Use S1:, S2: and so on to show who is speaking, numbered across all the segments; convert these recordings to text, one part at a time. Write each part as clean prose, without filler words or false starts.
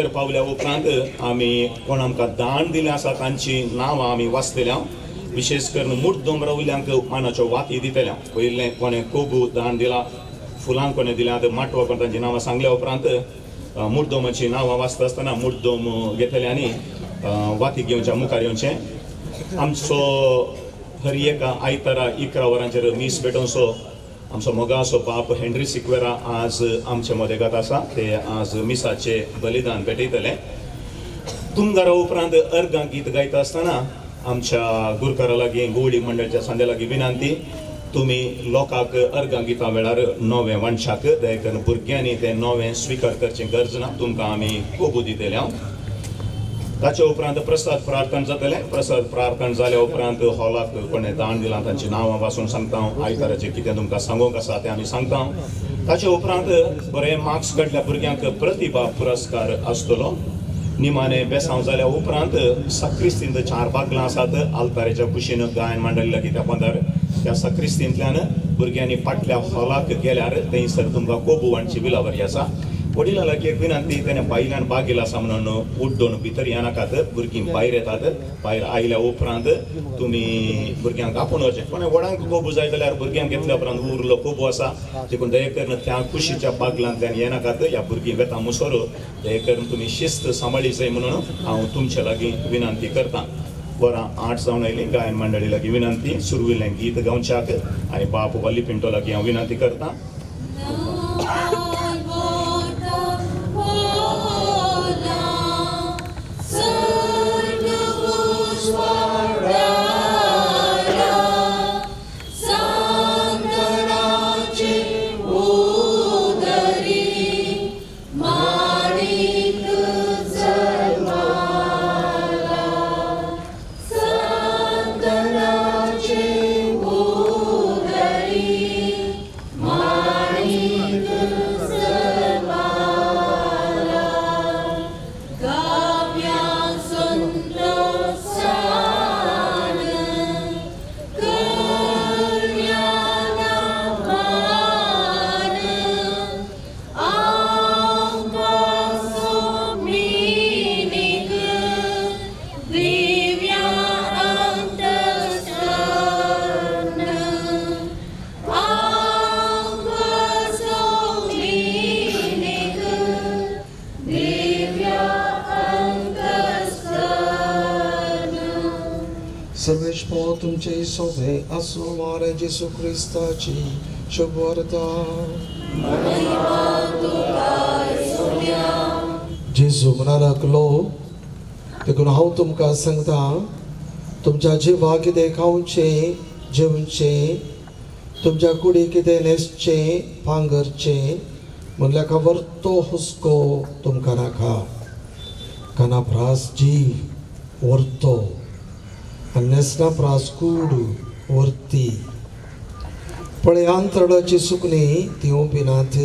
S1: आल्तर पावल्या उपरांत आमी कोण आमकां दान दिलें आसा तांची नांवां आमी वाचतल्या. विशेश करून मुड्डोम रावल्यांक मानाच्यो वाती दितल्या. पयलें कोणें कोबू दान दिला, फुलां कोणें दिल्या, माटवा कोण तांची नांवां सांगल्या उपरांत मुड्डोमाची नांवां वाचता आसतना मुड्डोम घेतले आनी वाती घेवच्या मुखार येवचें. आमचो हर एका आयतारा 11 वरांचेर मीस भेटोवचो आमचो मोगाचो बाप हेनरी सिक्वेरा आज आमचे मदेगात आसा. ते आज मिसाचे बलिदान भेटयतले. तुमगारा उपरांत अर्गां गीत गायता आसतना आमच्या गुरकारा लागीं गोवळी मंडळच्या सांद्या लागीं विनंती, तुमी लोकांक अर्गां गितां वेळार नवें वंशाक दया करून भुरग्यांनी तें नवें स्विकार करचें गरज ना, तुमकां आमी कोबू दितले. हांव ताचे उपरांत प्रसाद प्रार्थना जातलें. प्रसाद प्रार्थना जाल्या उपरांत हॉलाक कोणें दान दिलां तांची नांवां वाचून सांगता हांव. आयताराचें कितें तुमकां सांगूंक आसा तें आमी सांगता. ताचे उपरांत बरें मार्क्स काडल्या भुरग्यांक प्रतिभा पुरस्कार आसतलो. निमाणे बेसांव जाल्या उपरांत सक्रिस्तींत 4 बागलां आसात आल्तारेच्या कुशीन गायन मंडळी लागीं त्या पंदार त्या सक्रिस्तींतल्यान भुरग्यांनी फाटल्या हॉलाक गेल्यार थंयसर तुमकां कोबू वांटची विलावरी आसा. वडिलां लागीं एक विनंती, तेणें बायल्यान बागेल आसा म्हणून उड्डोवन भितर येनाकात, भुरगीं भायर येतात. भायर आयल्या उपरांत तुमी भुरग्यांक आपोवन वचचें. कोणें व्हडांक कोबू जाय जाल्यार भुरग्यांक घेतल्या उपरांत उरलो कोबू आसा, देखून दया करून त्या कुशीच्या बागलांतल्यान येनाकात, ह्या भुरगीं वेता मुसोर. दया करून तुमी शिस्त सांबाळी जाय म्हणून हांव तुमचे लागीं विनंती करतां. वरां 8 जावन आयलीं. गायन मंडळी लागीं विनंती सुरविल्लें गीत गावच्याक आनी बाप वल्ली पिंटो लागीं हांव विनंती करतां.
S2: तुमचे सोबे आसूं मारे जेसू क्रिस्ताची शुभवार्ता. जेजू म्हणा लागलो, देखून हांव तुमकां सांगता, तुमच्या जिवाक कितें खावचें जेवचें, तुमच्या कुडी कितें न्हेसचें पांगरचें म्हणल्यार खबर तो हुस्को तुमकां नाका. काना प्रास जीव व्हरतो आनी न्हेसना प्रास कूड व्हरती. पळय आंतरडाची सुकणी ती ओंपिनात,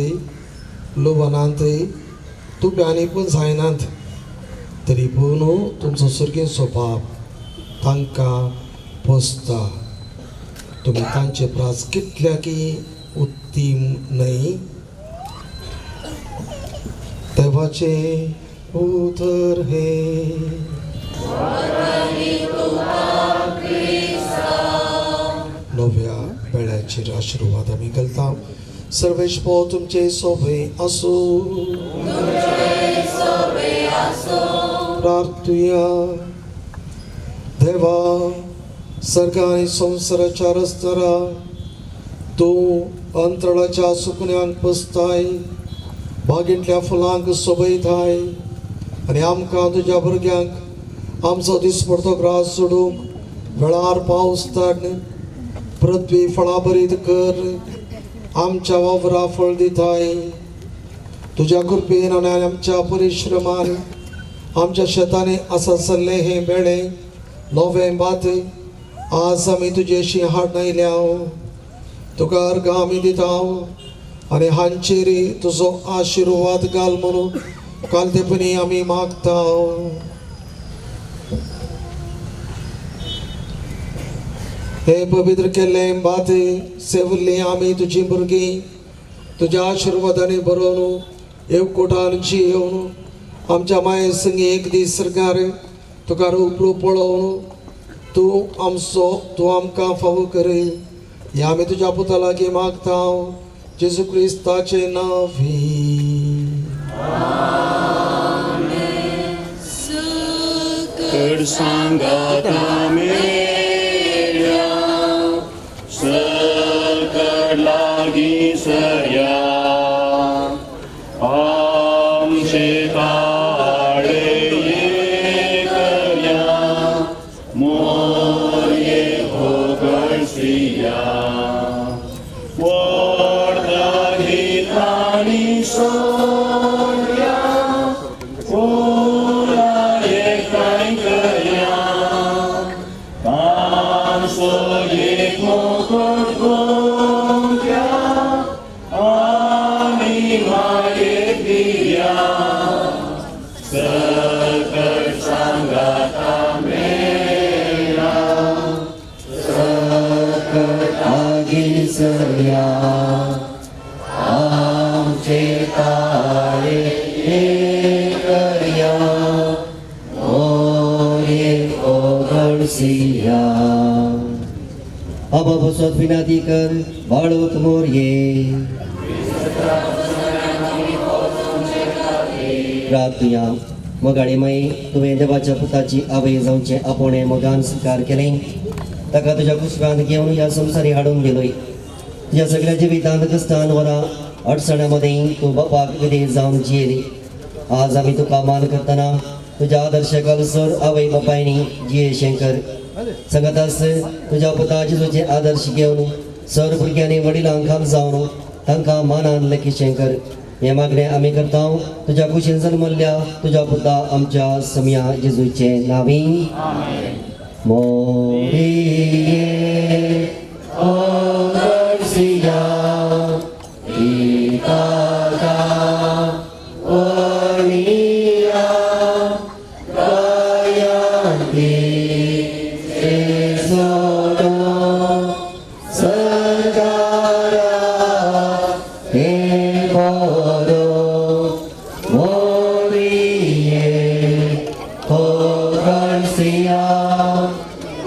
S2: लुवनात, तुप्यांनी पूण जायनात, तरी पूण तुमचो सुर्गेचो बाप तांकां पोसता. तुमी तांचे प्रास कितल्याकी उत्तीम न्हय? देवाचें उतर हें. नव्या वेळाचेर आशिर्वाद आमी घालता. सर्वेश पो तुमचे सोबे आसूं. प्रार्थुया. देवा, सर्ग आनी संवसाराच्या रस्तरा तूं अंतराळाच्या सुकण्यांक पोसताय, बागेंतल्या फुलांक सोबयताय आनी आमकां तुज्या भुरग्यांक आमचो दिसपडतो ग्रास सोडूंक वेळार पावस धाड, पृथ्वी फळां बरीत कर, आमच्या वावरा फळ दिताय. तुज्या कृपेन आनी आमच्या परिश्रमान आमच्या शेतांनी आसा सल्लें हें बेळें नवें भात आज आमी तुजेशी हाडून आयल्या. तुका अर्गां आमी दिता आनी हांचेर तुजो आशिर्वाद घाल म्हणून कालतेपणी आमी मागता. हे पवित्र केल्लें भात सेवल्ली आमी तुजी भुरगीं तुज्या आशिर्वादांनी बरोवन एकवटान जियेवन आमच्या माये संगी एक दीस सरकार तुका रूपरू पळोवन तूं आमचो तूं आमकां फावो कर हे आमी तुज्या पुता लागीं मागता जेजू क्रिस्ताचें नांव.
S1: सांगाता मेल्या सकट लागीं सरया आमचे ताळे करया मोरये होगळसिया वडदा हितानी सोडया कोला एकठांय करया तांचो एक मुकुट गुंत्या आनी मागीर दिया सकट सांगाता मेळा
S3: सकट लागीं सरया आमचे ताळे करया मोरये ओगळसिया. बाबा बसत विनाती कर बाळूक मोरये प्रार्थुया. मोगाळे माई तुवें देवाच्या पुताची आवय जावचें आपोवणें मोगान स्विकार केलें ताका तुज्या कुसव्यांत घेवन ह्या संवसारी हाडून दिलोय. तुज्या सगळ्या जिवितांत कश्टान वरां अडचण्यां मदीं तूं बापाक विधेय जावन जियेली. आज आमी तुका मान करतना तुज्या आदर्श घालसर आवय बापायनी जियेशें कर. सांगातास तुज्या पुता जेजूचे आदर्श घेवन सर भुरग्यांनी वडिलांक खाल जावन तांकां मानान लेखीशें कर. हें मागणें आमी करता तुज्या कुशीन जल्मल्ल्या तुज्या पुता आमच्या समया जेजूचे नांवी. मोरये ओगळसिया पिताका वणिया गायांती सोडो सरकारा हे बरो मोरये ओगळसिया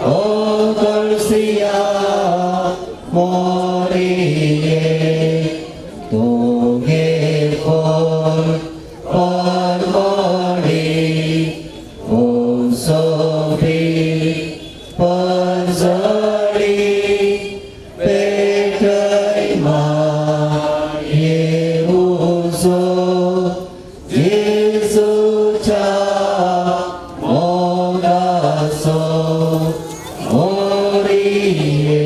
S3: ओगळसिया मोरये तुगे फोर परमोडी सोबी परजडी पेटय माये उजो जेजूच्या मोगाचो मोरये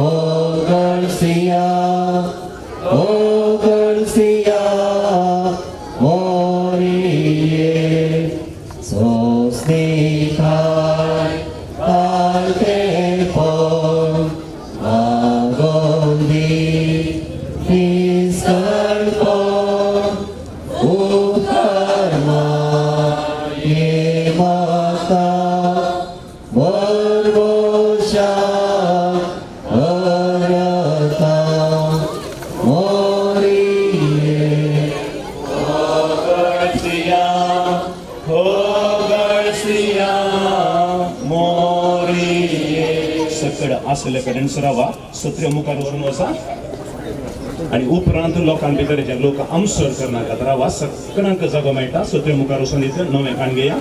S3: ओगळसिया ओगळसिया मोरये सोस्निकाय तारतेपण मागोंदी निस्कळपण उपकार माये माता भरवशा हरता मोरये
S1: होगळसिया होगळसिया मोरये. सकड आसले कडेन रावा सत्र्या मुखार वचून वचा आनी उपरांत लोकां भितर जे लोक आमसर करनाकात रावा सगळ्यांक जागो मेळटा. सत्र्या मुखार वचून इतलें नवें काण घेया.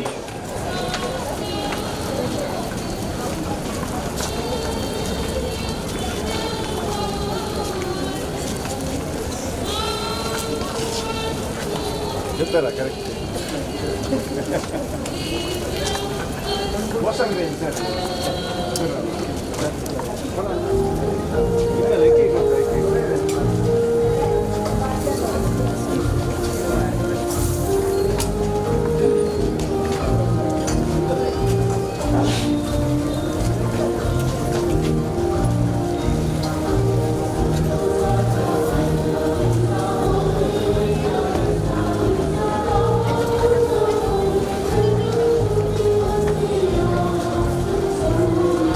S3: Thank you.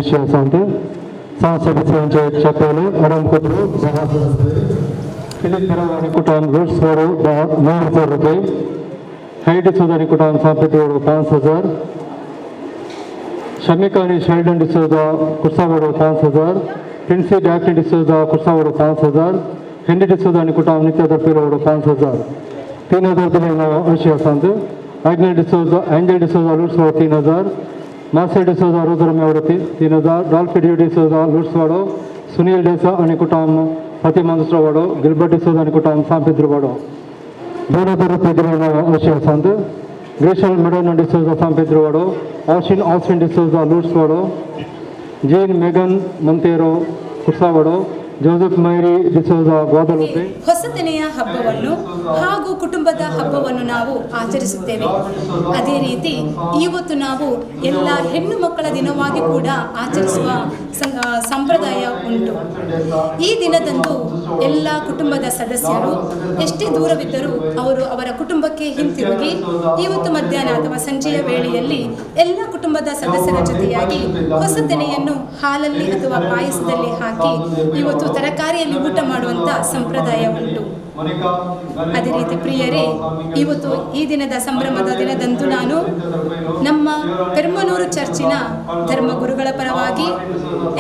S4: अशी आसात. सांत सेबास्तियानचे चॅपेल अडम कुत्रो 10,000 रुपये, फिलीप फेराव आनी कुटुंब लुर्ड्स वाडो 9,000 रुपये, हैरी डिसोजा आनी कुटुंब सांत पेद्रू वाडो 5,000, शमिका आनी Sheldon D'Souza Kursawado 5,000, Princy Daphne D'Souza Kursawado 5,000, Henry D'Souza आनी कुटुंब नित्या दर्पेर वाडो 5,000, 3,000 दिले अशी आसात. आग्नेल डिसोजा एंजल डिसोजा लुर्ड्स वाडो 3,000, मार्सेल डिसोजा रोजरमे वाडो 3,000, डॉल्फी ड्यू डिसोजा लुर्ड्स वाडो, सुनील डेसा आनी कुटुंब फातिमा दुसरो वाडो, गिलबर्ट डिसोजा आनी कुटुंब सांत पेद्रू वाडो 2,000 रुपये दिले अशी आसात. ग्रेशल मेडोना डिसोजा सांत पेद्रू वाडो, ऑशिन ऑस्विन डिसोजा लुर्ड्स वाडो, Jane Megan Monteiro Kursawado, Joseph ಮೈರಿ ಡಿಸೋಜಾ ಗ್ವಾದಲೂಪೆ.
S5: ಹೊಸತನೆಯ ಹಬ್ಬವನ್ನು ಹಾಗೂ ಕುಟುಂಬದ ಹಬ್ಬವನ್ನು ನಾವು ಆಚರಿಸುತ್ತೇವೆ. ಅದೇ ರೀತಿ ಇವತ್ತು ನಾವು ಎಲ್ಲ ಹೆಣ್ಣು ಮಕ್ಕಳ ದಿನವಾಗಿ ಕೂಡ ಆಚರಿಸುವ ಸಂಪ್ರದಾಯ ಉಂಟು. ಈ ದಿನದಂದು ಎಲ್ಲ ಕುಟುಂಬದ ಸದಸ್ಯರು ಎಷ್ಟೇ ದೂರವಿದ್ದರೂ ಅವರು ಅವರ ಕುಟುಂಬಕ್ಕೆ ಹಿಂತಿರುಗಿ ಇವತ್ತು ಮಧ್ಯಾಹ್ನ ಅಥವಾ ಸಂಜೆಯ ವೇಳೆಯಲ್ಲಿ ಎಲ್ಲ ಕುಟುಂಬದ ಸದಸ್ಯರ ಜೊತೆಯಾಗಿ ಹೊಸತೆನೆಯನ್ನು ಹಾಲಲ್ಲಿ ಅಥವಾ ಪಾಯಸದಲ್ಲಿ ಹಾಕಿ ಇವತ್ತು ತರಕಾರಿಯಲ್ಲಿ ಊಟ ಮಾಡುವಂಥ ಸಂಪ್ರದಾಯ ಉಂಟು. ಅದೇ ರೀತಿ ಪ್ರಿಯರೇ, ಇವತ್ತು ಈ ದಿನದ ಸಂಭ್ರಮದ ದಿನದಂದು ನಾನು ನಮ್ಮ ಪೆರ್ಮನೂರು ಚರ್ಚಿನ ಧರ್ಮಗುರುಗಳ ಪರವಾಗಿ,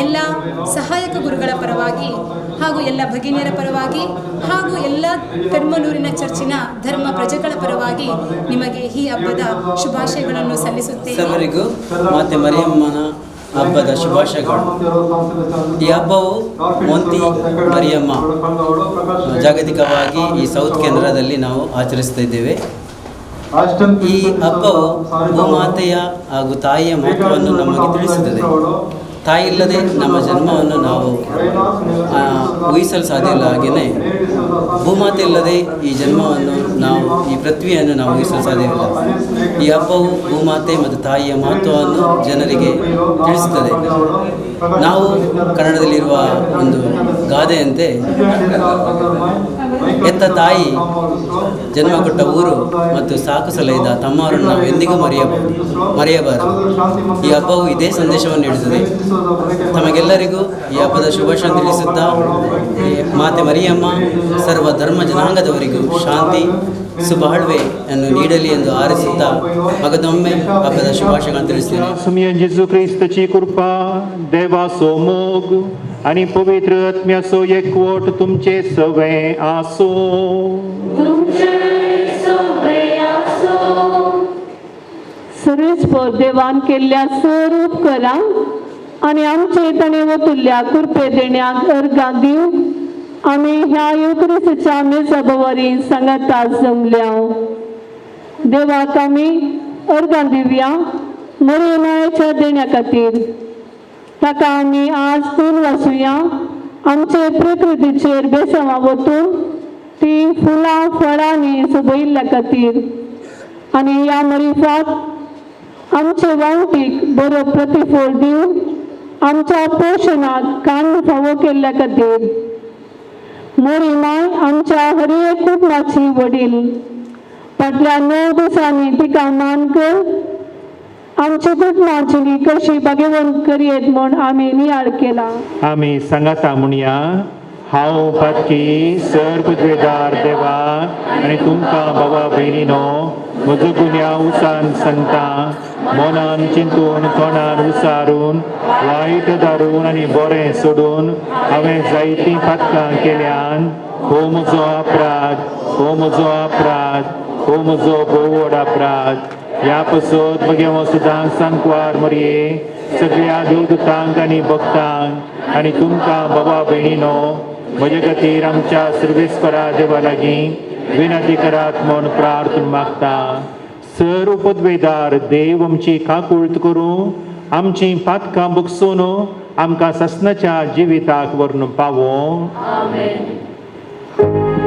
S5: ಎಲ್ಲ ಸಹಾಯಕ ಗುರುಗಳ ಪರವಾಗಿ ಹಾಗೂ ಎಲ್ಲ ಭಗಿನಿಯರ ಪರವಾಗಿ ಹಾಗೂ ಎಲ್ಲ ಪೆರ್ಮನೂರಿನ ಚರ್ಚಿನ ಧರ್ಮ ಪ್ರಜೆಗಳ ಪರವಾಗಿ ನಿಮಗೆ ಈ ಹಬ್ಬದ ಶುಭಾಶಯಗಳನ್ನು ಸಲ್ಲಿಸುತ್ತೇನೆ.
S6: ಸರ್ವರಿಗೂ ಮಾತೆ ಮರಿಯಮ್ಮನ ಹಬ್ಬದ ಶುಭಾಶಯಗಳು. ಈ ಹಬ್ಬವು ಮೊಂತಿ ಮರಿಯಮ್ಮ ಜಾಗತಿಕವಾಗಿ ಈ ಸೌತ್ ಕೆನರಾದಲ್ಲಿ ನಾವು ಆಚರಿಸ್ತಾ ಇದ್ದೇವೆ. ಈ ಹಬ್ಬವು ಭೂಮಾತೆಯ ಹಾಗೂ ತಾಯಿಯ ಮಹತ್ವವನ್ನು ನಮಗೆ ತಿಳಿಸುತ್ತದೆ. ತಾಯಿ ಇಲ್ಲದೆ ನಮ್ಮ ಜನ್ಮವನ್ನು ನಾವು ಊಹಿಸಲು ಸಾಧ್ಯ ಇಲ್ಲ. ಹಾಗೆಯೇ ಭೂಮಾತೆ ಇಲ್ಲದೆ ಈ ಜನ್ಮವನ್ನು ನಾವು, ಈ ಪೃಥ್ವಿಯನ್ನು ನಾವು ಊಹಿಸಲು ಸಾಧ್ಯವಿಲ್ಲ. ಈ ಹಬ್ಬವು ಭೂಮಾತೆ ಮತ್ತು ತಾಯಿಯ ಮಹತ್ವವನ್ನು ಜನರಿಗೆ ತಿಳಿಸುತ್ತದೆ. ನಾವು ಕನ್ನಡದಲ್ಲಿರುವ ಒಂದು ಗಾದೆಯಂತೆ, ಹೆತ್ತ ತಾಯಿ ಜನ್ಮ ಕೊಟ್ಟ ಊರು ಮತ್ತು ಸಾಕು ಸಲಹಿದ ತಮ್ಮವರನ್ನು ನಾವು ಎಂದಿಗೂ ಮರೆಯಬಾರದು. ಈ ಹಬ್ಬವು ಇದೇ ಸಂದೇಶವನ್ನು ನೀಡುತ್ತದೆ. ತಮಗೆಲ್ಲರಿಗೂ ಈ ಹಬ್ಬದ ಶುಭಾಶಯ ತಿಳಿಸುತ್ತಾ, ಮಾತೆ ಮರಿಯಮ್ಮ ಸರ್ವ ಧರ್ಮ ಜನಾಂಗದವರಿಗೂ ಶಾಂತಿ ಸುಬಾಳ್ವೆಯನ್ನು ನೀಡಲಿ ಎಂದು ಆರಿಸುತ್ತಾ ಮಗದೊಮ್ಮೆ ಹಬ್ಬದ ಶುಭಾಶಯಗಳನ್ನು ತಿಳಿಸುತ್ತೇನೆ.
S7: सुमियन जेजू क्रिस्ताची कृपा, देवाचो मोग आनी पवित्र आत्म्याचो एकवट तुमचे सवे आसूं.
S8: सर्वेस्पर देवान केल्ल्या सर उपकरांक आनी आमचे ताणें वतुल्ल्या कृपे देण्याक अर्गां दिवंक आमी ह्या येवक्रिस्ताच्या मेजा भोंवरी सांगाता जमल्या. देवाक आमी अर्गां दिवया मरियमाच्या देण्या खातीर. ताका आमी आज तून वाचुया. आमचे प्रकृतीचेर बेसवां वतून ती फुलां फळांनी सोबयिल्ल्या खातीर आनी ह्या मरिफात आमचे वावटीक बरो प्रतिफळ दिवन आमच्या पोशणाक कान फावो केल्ल्या खातीर. मोरी माय आमच्या हर एक कुटुंबाची वडील फाटल्या 9 दिसांनी तिका मान कर आमच्या कुटुंबाची कशी भाग्यवंत करयेत म्हूण आमी नियाळ केला.
S7: आमी सांगाता म्हणया, हांव पातकी सर पृथ्वेदार देवा आनी तुमकां बाबा भयणीनो म्हजो गुन्यांव उसान सांगता, मनान चिंतून तोंडान उसारून वायट धारून आनी बरें सोडून हांवें जायतीं पातकां केल्यान. हो म्हजो अपराध, हो म्हजो अपराध, हो म्हजो भोव व्हड अपराध. ह्या पसत म्हगे हांव सुद्दां सांकवार मरये सगळ्या देवदूतांक आनी भक्तांक आनी तुमकां बाबा भयणीनो म्हजे खातीर आमच्या सर्वेस्परा देवा लागीं विनंती करात म्हूण प्रार्थना मागता. सर उपद्वेदार देव आमची काकूळत करूं, आमची पातकां बगसून आमकां सासणाच्या जिविताक व्हरून पावों.
S8: Thank you.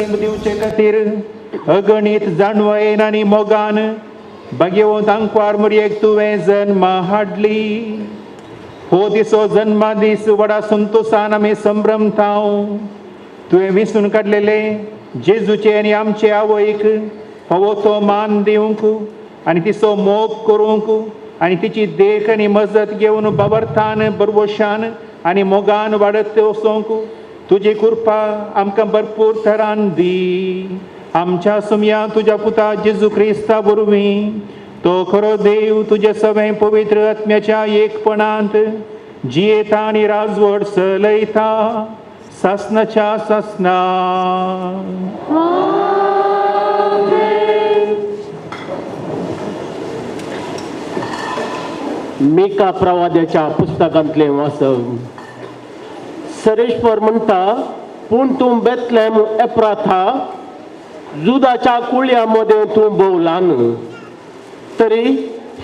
S7: जल्म दिवचे खातीर अगणीत जाणवयेन आनी मोगान भाग्यवंत आंकवार मुरयेक तुवें जन्मा हाडली. हो दिसो जन्मा दीस व्हडा संतोसान आमी संभ्रमताव. तुवें विसून काडलेले जेजूचे आनी आमचे आवयक फावो तो मान दिवंक आनी तिचो मोग करूंक आनी तिची देख आनी मजत घेवन बाबर्थान बरवशान आनी मोगान वाडत वचोंक तुजी कृपा आमकां भरपूर थरान दी. आमच्या सुमया तुज्या पुता जेजू क्रिस्ता वरवीं तो खरो देव तुजे सगळें पवित्र आत्म्याच्या एकपणांत जियेता आनी राजवट चलयता सासनाच्या सासना.
S9: मेका प्रवाद्याच्या पुस्तकांतलें वाचप. सरेश्वर म्हणटा, पूण तूं बेतलेम एप्राथा जुदाच्या कुळया मदें तूं भोव ल्हान, तरी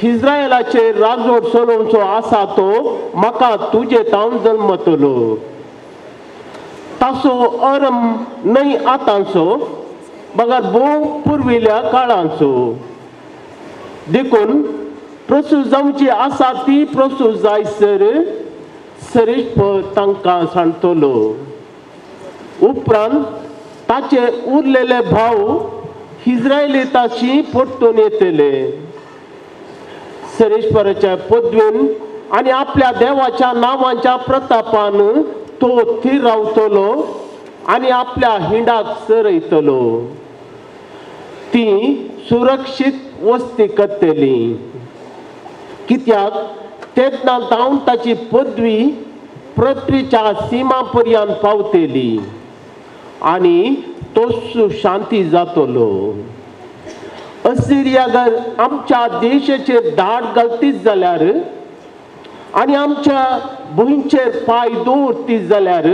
S9: इस्रायलाचेर राजवट चलोवचो आसा तो म्हाका तुजे तावन जल्मतलो. ताचो अरम न्हय आतांचो बगर भोव पुर्विल्ल्या काळांचो. देखून प्रसूत जावची आसा ती प्रसूत जायसर सरेश्वर तांकां सांगतलो. उपरांत ताचे उरलेले भाव इस्रायलिताशी परतून येतले. सरेश्वराच्या पदवीन आनी आपल्या देवाच्या नांवाच्या प्रतापान तो थीर रावतलो आनी आपल्या हिंडाक सरयतलो. ती सुरक्षीत वस्ती करतली, कित्याक तेन्ना जावन ताची पदवी पृथ्वीच्या सीमा पर्यंत पावतली आनी तोच शांती जातलो. असिरिया जर आमच्या देशाचेर धाड घालतीच जाल्यार आनी आमच्या भुंयचेर पांय दवरतीच जाल्यार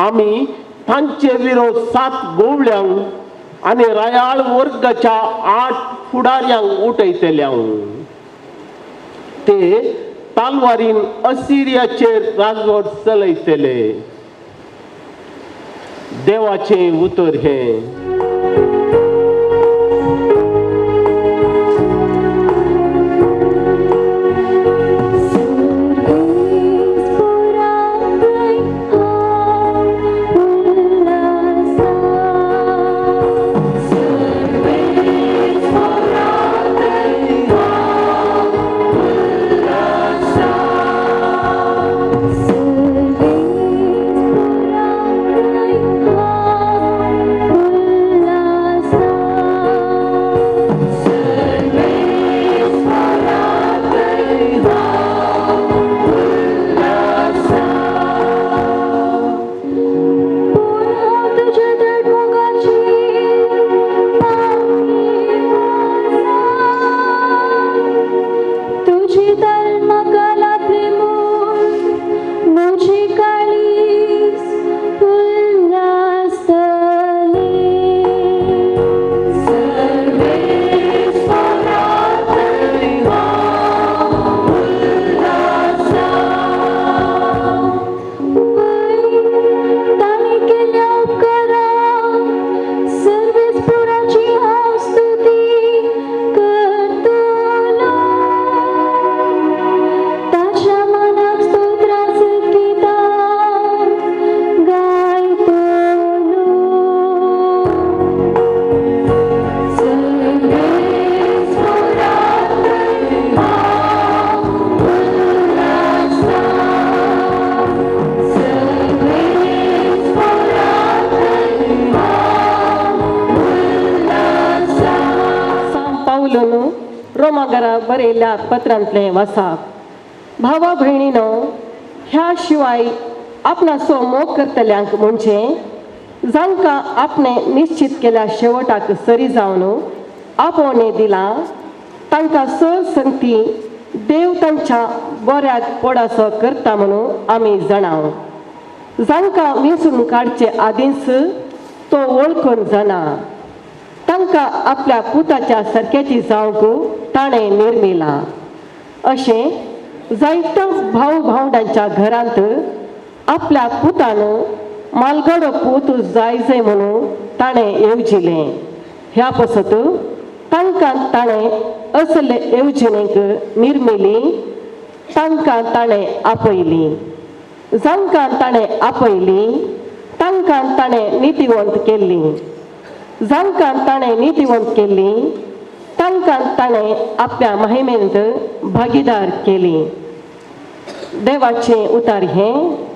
S9: आमी तांचे विरोध 7 गोवळ्यांक आनी रायाळ वर्गाच्या 8 फुडाऱ्यांक उठयतले. ते तालवारीन असिरियाचेर राजवट चलयतले. देवाचें उतर हें.
S10: बरयल्ल्या पत्रांतलें वासाप. भावा भयणीनो, ह्या शिवाय आपणाचो मोग करतल्यांक म्हणजे जांकां आपणें निश्चित केल्या शेवटाक सरी जावन आपोवणें दिलां तांकां सर संगती देव तांच्या बऱ्याक पडासो करता म्हणून आमी जाणाव. जांकां वेंचून काडचे आदींच तो वळखून जाणा तांकां आपल्या पुताच्या सारक्याची जावंक ताणें निर्मिलां. अशें जायत्या भाव भावंडांच्या घरांत आपल्या पुतान मालगडो पूत जाय जाय म्हणून ताणें येवजिलें. ह्या पसत तांकां ताणें असले येवजणेक निर्मिली, तांकां ताणें आपयली. जांकां ताणें आपयली तांकां ताणें नितीवंत केल्ली, जांकां ताणें नितीवंत केल्ली तांकां ताणें आपल्या महिमेंत भागीदार केली. देवाचें उतार हें.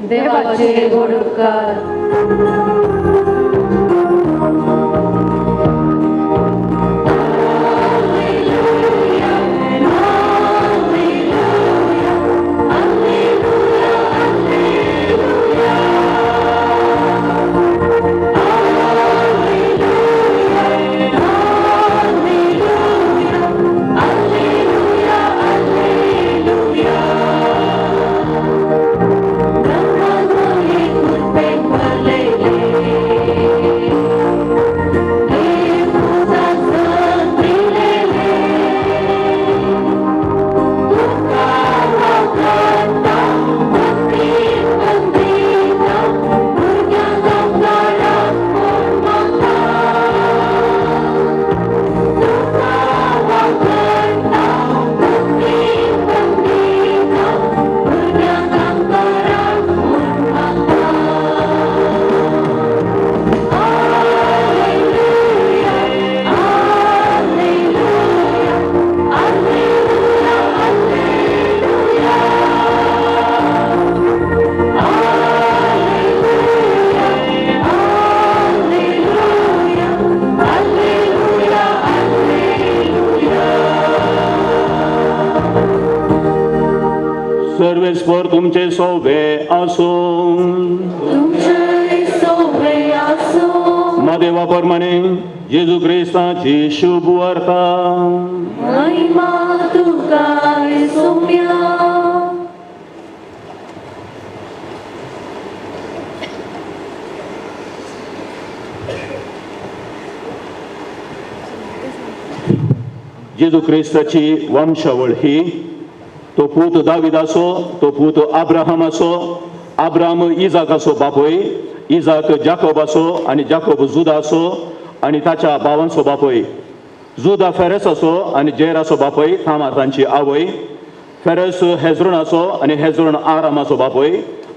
S11: देवाचे गोड उपकार.
S1: सर्वेस्पर तुमचे सोबे आसूं. देवा प्रमाणे जेजू क्रिस्ताची शुभ वार्ता. जेजू क्रिस्ताची वंशावळ ही. तो पूत दाविदाचो, तो पूत आब्राहामाचो, आब्राहाम इजाकाचो बापूय, इजाक जाकोबाचो आनी जाकोब जुदाचो आनी ताच्या भावांचो बापूय, जुदा फेरेसाचो आनी जेराचो बापूय, थामार तांची आवय, फेरेस हेजरोनाचो आनी हेजरोन आरामाचो बापूय,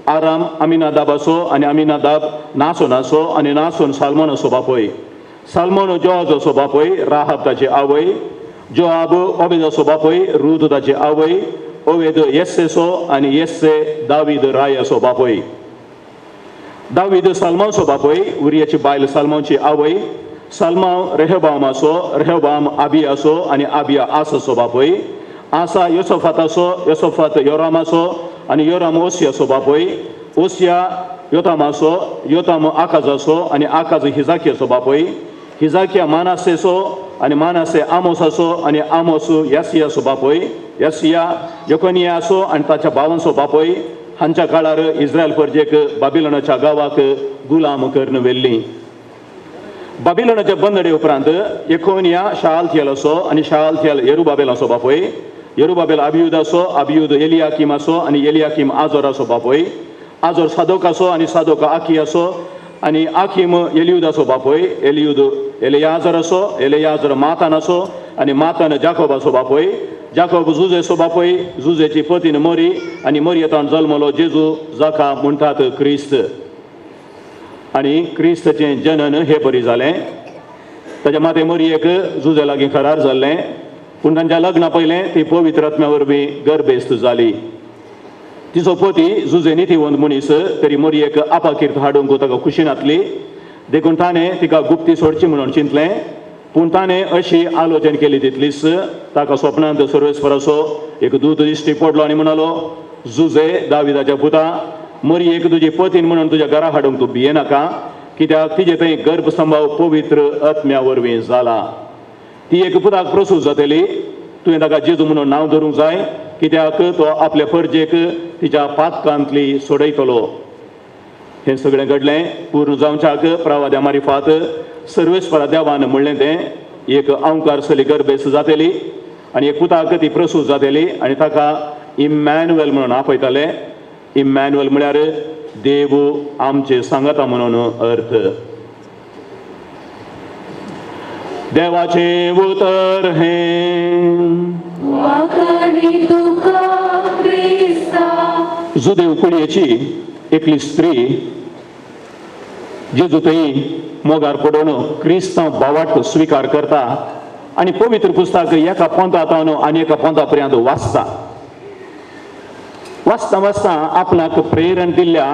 S1: आराम अमिनादाबाचो आनी अमिनादाब नासोनाचो आनी नासोन साल्मोनाचो बापूय, साल्मोन जोआजाचो बापूय, राहाब ताची आवय, जोआब ओबेदाचो बापूय, रूद ताची आवय, ओवेद येस्सेचो आनी येस्से दावीद रायाचो बापूय, दावीद साल्मांवचो बापूय, उरियाची बायल साल्मांवची आवय, साल्मांव रेहबामाचो, रेहबाम आबियाचो आनी आबिया आसाचो बापूय, आसा योसफाताचो, योसफात योरामाचो आनी योराम ओसियाचो बापूय, ओसिया योतामाचो, योताम आकाजाचो आनी आकाज हिजाकियाचो बापूय, हिजाकिया मानासेचो आनी मानासे आमोसाचो आनी आमोस यासियाचो बापूय, यासिया योकोनियाचो आनी ताच्या भावांचो बापूय. हांच्या काळार इस्रायल परजेक बाबिलोनाच्या गांवाक गुलाम करून व्हेल्ली. बाबिलोनाच्या बंदडे उपरांत येकोनिया शालथियलाचो आनी शालथियल येरुबाबेलाचो बापूय, येरुबाबेल अबियुदाचो, अबियुद एलियाकिमाचो आनी एलियाकीम आजोराचो बापूय, आजोर सादोकाचो आनी सादोक आकियाचो आनी आखीम एलियुदाचो बापूय, एलियुद एलियाजराचो, एलियाजर मातानाचो आनी मातान जाकोबाचो बापूय, जाकोब जुजेचो बापूय, जुजेची पतीन मोरी आनी मोरयेतान जल्मलो जेजू जाका म्हणटात क्रिस्त. आनी क्रिस्ताचें जनन हे परी जालें. ताच्या माते मोरयेक जुजे लागीं करार जाल्लें, पूण तांच्या लग्ना पयलें ती पवित्र आत्म्या वरवीं गर्भेस्त जाली. तिचो पती जुजे नितीवंत मनीस तरी मोरयेक आपाकीर्त हाडूंक ताका खुशी नासली, देखून ताणें तिका गुप्ती सोडची म्हणून चिंतलें. पूण ताणें अशी आलोचन केली तितलीच ताका स्वप्नांत सर्वेस्पराचो एक दूत दिश्टी पडलो आनी म्हणालो, जुजे दाविदाच्या पुता, मोरयेक तुजी पतीन म्हणून तुज्या घरा हाडूंक तूं भियेनाका, कित्याक तिजे थंय गर्भसंभाव पवित्र आत्म्या वरवीं जाला. ती एक पुताक प्रसूत जातली, तुवें ताका जेजू म्हणून नांव धरूंक जाय, कित्याक तो आपले परजेक तिच्या पातकांतली सोडयतलो. हें सगळें घडलें पूर्ण जावच्याक प्रवाद्या मारिफात सर्वेस्परा देवान म्हणलें तें एक अंकार सली गर्भेस्त जातली आनी एक पुताक ती प्रसूत जातली आनी ताका इमॅन्युएल म्हणून आपयताले. इमॅन्युएल म्हळ्यार देव आमचे सांगता म्हणून अर्थ. देवाचें उतर हें. जुदेव कुळयेची एकली स्त्री जेजू थंय मोगार पडोवन क्रिस्तांव भावार्थ स्विकार करता आनी पवित्र पुस्तक एका पोंता तावन आनी एका पोंता पर्यंत वाचता. वाचता वाचता आपणाक प्रेरण दिल्ल्या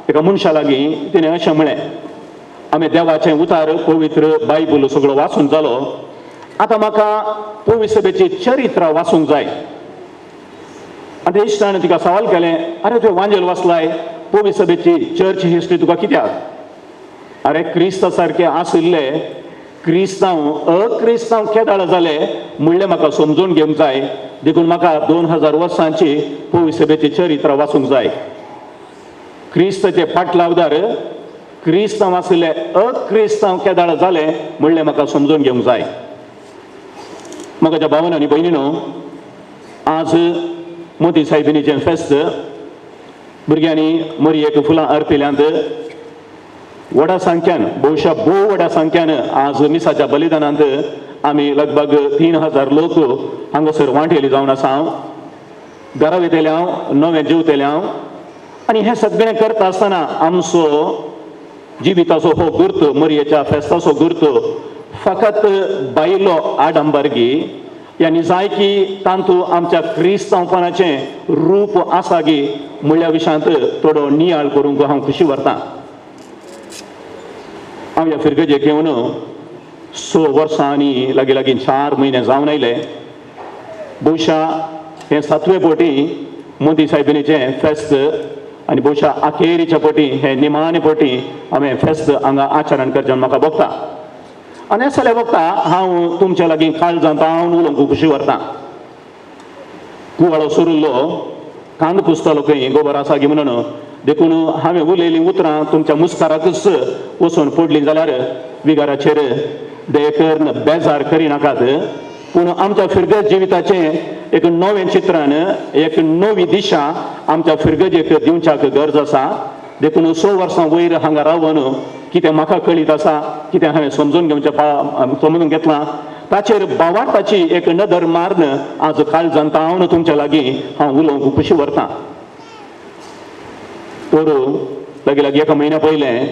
S1: एका मनशा लागीं तिणें अशें म्हळें, आमी देवाचें उतार पवित्र बायबल सगळो वाचून जालो, आतां म्हाका पवित्र सभेची चरित्र वाचूंक जाय. आनी त्या इश्टान तिका सवाल केलें, आरे तुवें वांजेल वाचलाय, पवित्र सभेची चर्च हिस्ट्री तुका कित्याक? अरे क्रिस्ता सारके आशिल्ले क्रिस्तांव अक्रिस्तांव केदाळ जाले म्हणलें म्हाका समजून घेवंक जाय, देखून म्हाका 2000 वर्सांची पवित्र सभेची चरित्र वाचूंक जाय. क्रिस्ताचे पाटलावदार क्रिस्तांव आशिल्ले अक्रिस्तांव केदाळ जाले म्हणलें म्हाका समजून घेवंक जाय. म्हज्या भावान आनी भयणीनो, आज मोती सायबिणीचें फेस्त, भुरग्यांनी मरयेक फुलां अर्पिल्यांत व्हडा संख्यान, भोवशा भोव व्हडा संख्यान आज मिसाच्या बलिदानांत आमी लगभग 3000 लोक हांगासर वांटेली जावन आसा. हांव घरा वयतले, हांव नवें जेवतले हांव, आनी हें सगळें करता आसतना आमचो जिविताचो हो गुर्त, मरयेच्या फेस्ताचो गुर्त फकत बायलो आडंबरगी या निजायकी तांतू आमच्या क्रिस्तांवपणाचें रूप आसा गी म्हणल्या विशयांत थोडो नियाळ करूंक हांव खुशी व्हरतां. हांव ह्या फिरगजेक येवन 6 वर्सां आनी लागीं लागीं 4 म्हयने जावन आयले. भोवशा हें 7वे पटी मोदी सायबिणीचें फेस्त आनी भोवशा अखेरीच्या पटी हें निमाणे पटी हांवें फेस्त हांगा आचरण करचें म्हाका भोगता. आनी हें जाल्यार भोगता हांव तुमच्या लागीं काळजांत हांव उलोवंक खुशी व्हरतां. कुवाळो सुरुल्लो कांद पुसतालो खंय गोबर आसा गी म्हणून, देखून हांवें उलयलीं उतरां तुमच्या मुस्काराकच वचून पडलीं जाल्यार विगाराचेर दयेकरून बेजार करिनाकात. पूण आमच्या फिरगज जिविताचें एक नवें चित्रण, एक नवी दिशा आमच्या फिरगजेक दिवच्याक गरज आसा. देखून 6 वर्सां वयर हांगा रावन कितें म्हाका कळीत आसा, कितें हांवें समजून घेवचें समजून घेतलां ताचेर भावार्थाची एक नदर मारून आज काळजांत हांव तुमच्या लागीं हांव उलोवंक खुशी व्हरतां. तर लागीं लागीं एका म्हयन्या पयलें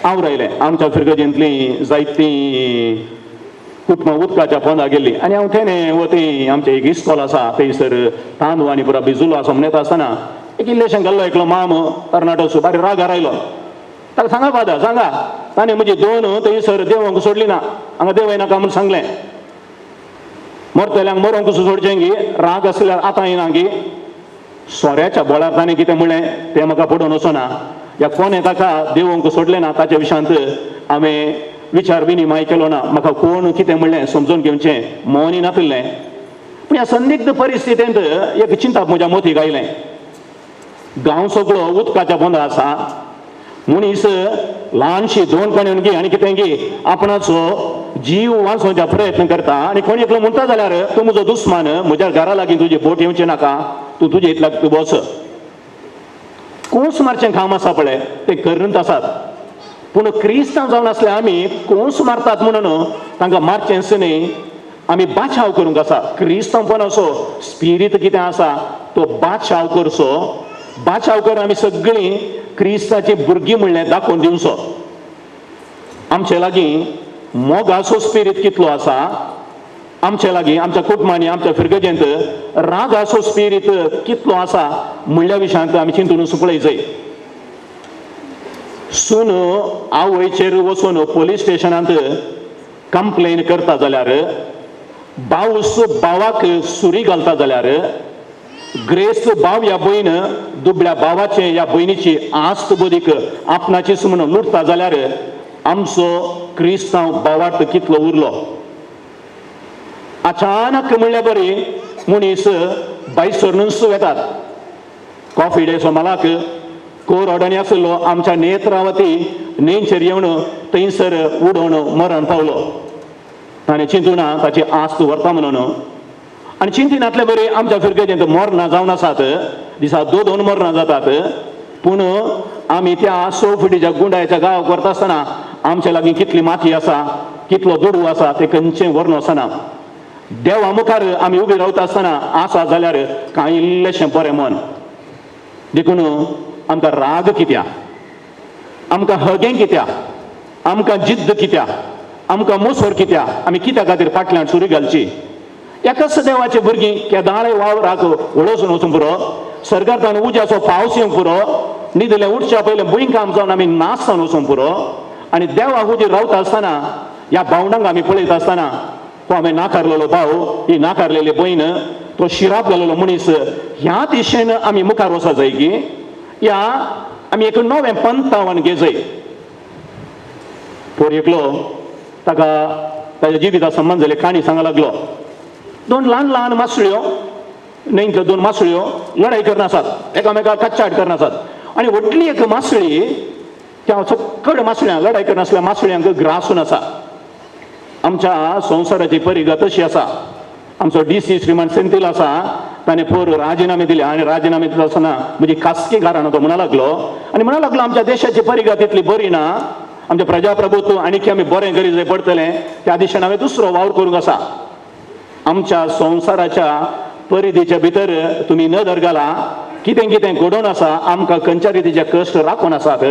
S1: हांव रायलें आमच्या फिरगजेंतलीं जायतीं कुटुंबां उदकाच्या पोंदा गेल्लीं आनी हांव तेणें वती आमचें एक इस्कॉल आसा थंयसर तांदूळ आनी पुरा भिजुलो आसा म्हणत आसतना एक इल्लेशें घाल्लो एकलो माम तरणाटो बारी रागार आयलो. ताका सांगा फादर, सांगा ताणें म्हजी 2 थंयसर देवोंक सोडली ना, हांगा देवय नाका म्हूण सांगलें. मरतल्यांक मरोंक सोडचें गी, राग आसल्यार आतां येना गी. सोऱ्याच्या बोळार ताणें कितें म्हणलें तें म्हाका पडोवन वचना. ह्या कोणें ताका देवोंक सोडलें ना ताच्या विशयांत हांवें विचार विनिमय केलो ना. म्हाका कोण कितें म्हणलें समजून घेवचें मौनी नाशिल्लें. पूण ह्या संदिग्ध परिस्थितींत एक चिंताप म्हज्या मोतीक आयलें. गांव सगळो उदकाच्या पोंदा आसा, मनीस ल्हानशी 2 कणेन गी आनी कितें गी आपणाचो जीव वाचोवचा प्रयत्न करता आनी कोण एकलो म्हणटा जाल्यार तूं म्हजो दुस्मान, म्हज्या घरा लागीं तुजी बोट येवची नाका, तूं तुजे इतल्याक तूं बस. कोस मारचें काम आसा पळय तें करूंक आसात, पूण क्रिस्तांव जावन आसले आमी कोस मारतात म्हणून तांकां मारचेंच न्ही, आमी बाचाव करूंक आसा. क्रिस्तांवपणाचो स्पिरीत कितें आसा तो बाचाव करचो. बाचाव करून आमी सगळीं क्रिस्ताची भुरगीं म्हणलें दाखोवन दिवचो. आमचे लागीं मोगाचो स्पिरीत कितलो आसा, आमचे लागीं आमच्या कुटुंबांनी आमच्या फिरगजेंत रागाचो स्पिरीत कितलो आसा म्हणल्या विशयांत आमी चिंतून पळय जाय. सून आवयचेर वचून पोलीस स्टेशनांत कंप्लेन करता जाल्यार, बावस भावाक सुरी घालता जाल्यार, ग्रेस्त भाव या भयण दुबळ्या भावाचे या भयणीची आस्त बदीक आपणाचीच म्हणून लुटता जाल्यार आमचो क्रिस्तांव भावार्थ कितलो उरलो. अचानक म्हणल्यार बरी मनीस भायसरनूच वेतात. कॉफी डेचो मालाक कोरडणी आशिल्लो आमच्या नेत्रावती न्हंयचेर येवन थंयसर उडोवन मरण पावलो. ताणें चिंतूना ताची आस्त व्हरता म्हणून. आनी चिंतिनातले बरी आमच्या फिरगेजेंत मरणां जावन आसात, दिसा 2-2 मरणां जातात. पूण आमी त्या 6 फुटीच्या गुंडाच्या गांवाक व्हरता आसतना आमच्या लागीं कितली माती आसा, कितलो दुडू आसा ते खंयचें व्हरून वचना. देवा मुखार आमी उबी रावता आसतना आसा जाल्यार कांय इल्लेशें बरें मन. देखून आमकां राग कित्याक, आमकां हगें कित्याक, आमकां जिद्द कित्याक, आमकां मोसोर कित्याक, आमी कित्या खातीर फाटल्यान सुरी घालची? एकाच देवाचे भुरगीं केदाळे वावराक वळोसून वचूंक पुरो, सरकारान उज्याचो पावस येवंक पुरो, न्हिदलें उठच्या पयलें भुंयकांप जावन आमी नाश जावन वचूंक पुरो. आनी देवा हुजीर रावता आसतना ह्या भावंडांक आमी पळयता आसतना हो आमी नाकारलेलो भाव, ही नाकारलेली भयण, तो शिराप घालेलो मनीस, ह्या दिशेन आमी मुखार वचत जाय की ह्या आमी एक नवें पंथावन घेजय. पोर एकलो ताका ताच्या जिविता संबंद जाले काणी सांगा लागलो. दोन ल्हान ल्हान मासळ्यो, न्हंयतल्यो दोन मासळ्यो लढाई करनासात, एकामेकाक कच्चाट करनासात. आनी व्हडली एक मासळी त्या सक्कड मासळ्यांक लढाई करनासल्या मासळ्यांक ग्रासून आसा. आमच्या संवसाराची परिगत अशी आसा. आमचो डी सी श्रीमान सेंथील आसा, ताणें पोर राजिनामे दिले आनी राजिनामे दिता आसतना म्हजी खासगी घराणो तो म्हणा लागलो आनी म्हणा लागलो आमच्या देशाची परिगत इतली बरी ना, आमचें प्रजाप्रभुत्व आनी आमी बरें करी जाय पडटलें, त्या दिशेन हांवें दुसरो वावर करूंक आसा. आमच्या संवसाराच्या परिधीच्या भितर तुमी नदर घाला, कितें कितें घडोवन आसा, आमकां खंयच्या रितीचे कश्ट राखून आसात.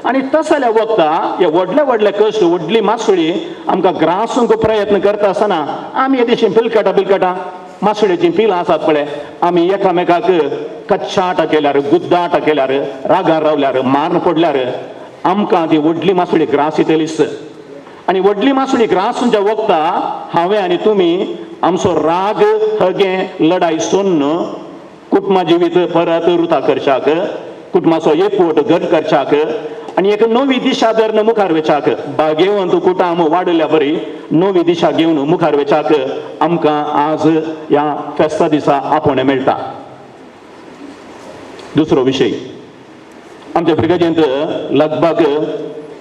S1: आनी तसल्या वखदा हे व्हडले व्हडले कश्ट, व्हडली मासळी आमकां ग्रासूंक प्रयत्न करता आसतना आमी हे दिशेन पिलकाटा पिलकाटा मासळेचीं पिलां आसात पळय, आमी एकामेकाक कच्चाटा केल्यार, गुद्दाटा केल्यार, रागार रावल्यार, मारून पडल्यार आमकां ती व्हडली मासळी ग्रास येतलीच. आनी व्हडली मासळी ग्रासूंच्या वखदा हांवें आनी तुमी आमचो राग, हगें, लढाई सोडून कुटुंबा जिवीत परत रुता करच्याक, कुटुंबाचो एकवट घट करच्याक आनी एक नवी दिशा धरून मुखार वेच्याक, बागेवंत कुटुंब वाडयल्या बरी नवी दिशा घेवन मुखार वेच्याक आमकां आज ह्या फेस्ता दिसा आपोवणें मेळटा. दुसरो विशय, आमच्या ब्रिगेजींत लगभग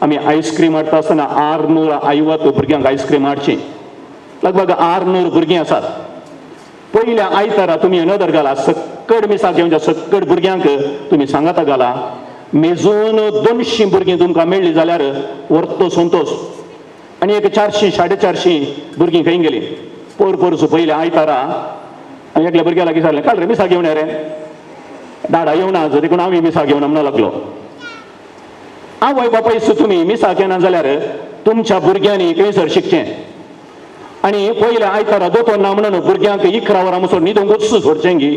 S1: आमी आयस्क्रीम हाडटा आसतना 650 भुरग्यांक आयस्क्रीम हाडची. लगभग 600 भुरगीं आसात. पयल्या आयतारा तुमी नदर घाला, सक्कड मिसाक घेवच्या सक्कड भुरग्यांक तुमी सांगाता घाला, मेजून 200 भुरगीं तुमकां मेळ्ळीं जाल्यार व्हरतो संतोश. आनी एक 400 450 भुरगीं खंय गेलीं? पोर पोरसो पयल्या आयतारा आनी एकल्या भुरग्या लागीं सांगलें, काल रे मिसाक घेवन रे, डाडा येवना आज देखून हांव मिसाक घेवन म्हणूंक लागलो. आवय बापायस तुमी मिसाक येना जाल्यार तुमच्या भुरग्यांनी खंयसर शिकचें? आनी पयल्या आयतारा दोतोर ना म्हणून भुरग्यांक 11 वरां म्हणसर न्हिदूंकूच सोडचें गी?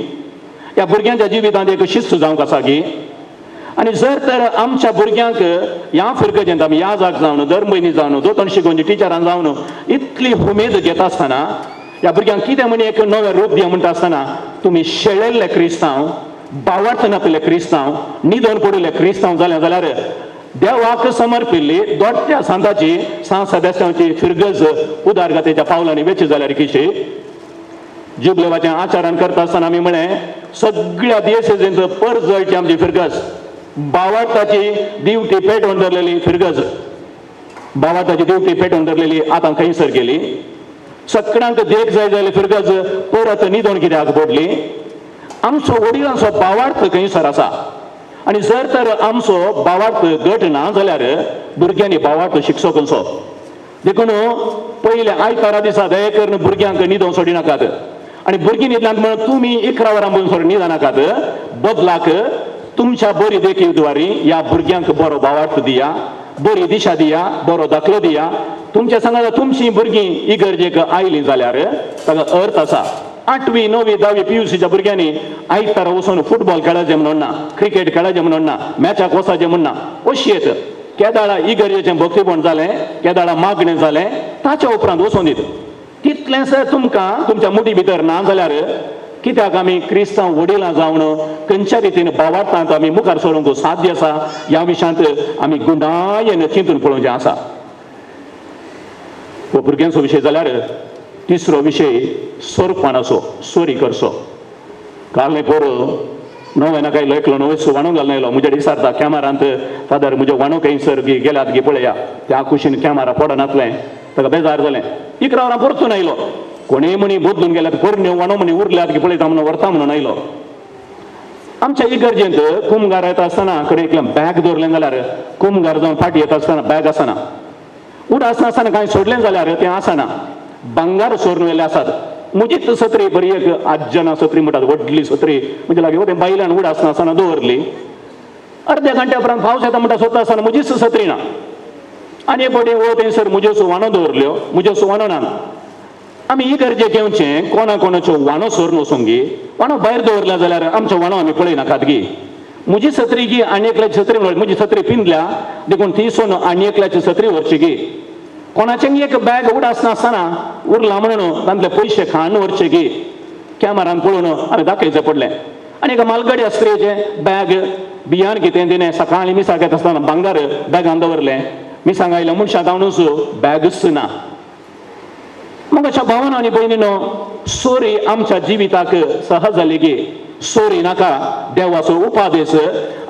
S1: ह्या भुरग्यांच्या जिवितांत एक शिस्त जावंक आसा गी? आनी जर तर आमच्या भुरग्यांक ह्या फिरगजेंत आमी याजाक जावन, धर्मभयणी जावन, दोतोर शिकोवची टिचरान जावन इतली उमेद घेता आसतना ह्या भुरग्यांक कितें म्हण एक नवें रूप दिया म्हणटा आसतना तुमी शेळेल्ले क्रिस्तांव, बावार्थ नाशिल्ले क्रिस्तांव, न्हिदोन पडिल्ले क्रिस्तांव जालें जाल्यार देवाक समर्पिल्ली दोट्ट्या सांताची सांत सेबेस्त्यांवची फिरगज उदारगतेच्या पावलांनी वेची जाल्यार किशी? जुबलेवाचें आचरण करता आसतना आमी म्हळें सगळ्या दियसेजींत परजळची आमची फिरगज, बावार्थाची दिवटी पेटोवन धरलेली फिरगज, बावार्थाची दिवटी पेटोवन धरलेली आतां खंयसर गेली? सगळ्यांक देख जाय जाल्यार फिरगज परत न्हिदोन कित्याक पडली? आमचो वडिलांचो बावार्थ खंयसर आसा? आनी जर तर आमचो बावार्थ गट ना जाल्यार भुरग्यांनी बावार्थ शिकचो खंयचो? देखून पयल्या आयतारा दिसा दया करून भुरग्यांक न्हिदोवंक सोडिनाकात. आनी भुरगीं न्हिदल्यांत म्हणून तुमी 11 वरां पसून न्हिदनाकात, बदलाक तुमच्या बरी देखी द्वारी ह्या भुरग्यांक बरो बावार्थ दिया, बरी दिशा दिया, बरो दाखलो दिया. तुमच्या सांगा तुमची भुरगीं इगर्जेक आयलीं जाल्यार ताका अर्थ आसा. 8वी 9वी 10वी PUCच्या भुरग्यांनी आयतारा वचून फुटबॉल खेळाचें म्हणून ना, क्रिकेट खेळाचें म्हणून ना, मॅचाक वचाचें म्हण ना, अशी येत केदाळा इगर्जेचें भक्तीपण जालें, केदाळा मागणें जालें, ताच्या उपरांत वचून दीत. तितलेंच तुमकां तुमच्या मुठी भितर ना जाल्यार कित्याक आमी क्रिस्तांव वडिलां जावन खंयच्या रितीन बावार्थांत आमी मुखार सरूंक साध्य आसा ह्या विशयांत आमी गुंडायेन चिंतून पळोवचें आसा. हो भुरग्यांचो विशय जाल्यार तिसरो विशय सोरपणाचो, चोरी करचो. काल न्हय पोर नवें नाका आयलो एकलो नवें वाणो घालून आयलो, म्हज्या दिसारता कॅमेरांत फादर म्हज्यो वाणो खंयसर गेल्यात गी पळया, त्या कुशीन कॅमेरा पडनातलें, ताका बेजार जालें. 11 वरां परतून आयलो, कोणूय म्हणी बदलून गेल्यात, पोरण्यो वाणो म्हणी उरल्यात की पळयता म्हणून व्हरता म्हणून आयलो. आमच्या इगर्जेंत कुमगार येता आसतना कडेन एकल्यान बॅग दवरलें जाल्यार कुमगार जावन फाटी येता आसतना बॅग आसना, उडास आसतना कांय सोडलें जाल्यार तें आसना, भांगार सोडून व्हेल्ले आसात. म्हजीच सत्री बरी एक आज्जना सत्री म्हणटात, व्हडली सत्री म्हणजे लागीं तें बायल्यान उडास नासतना दवरली. अर्द्या घंट्या उपरांत पावस येता म्हणटा सोदता आसतना म्हजीच सत्री ना. आनी एक फावटी वो थंयसर म्हज्यो सुवानो दवरल्यो, म्हज्यो सुवानो ना. आमी इगर्जेक येवचें कोणा कोणाच्यो वानो सोरून वचूंक गी, वानो भायर दवरल्या जाल्यार आमच्यो वानो आमी पळयनाकात गी. म्हजी सत्री गी आनी एकल्याची सत्री, म्हजी सत्री पिंदल्या देखून ती सोन आनी एकल्याची सत्री व्हरची गी. कोणाचें एक बॅग उडास नासतना उरला म्हणून तांतले पयशे खाण व्हरचे गी, कॅमेरान पळोवन आमी दाखयचें पडलें. आनी एका मालगड्या स्त्रियेचें बॅग बियान कितें तिणें सकाळीं मिसाक येता आसतना भांगर बॅगान दवरलें, मिसांग आयलें मनशां धांवनूच बॅगूच ना. मग अशा भावानो आनी भयणीनो, सोरी आमच्या जिविताक सहज जाली की सोरी नाका, देवाचो उपादेश.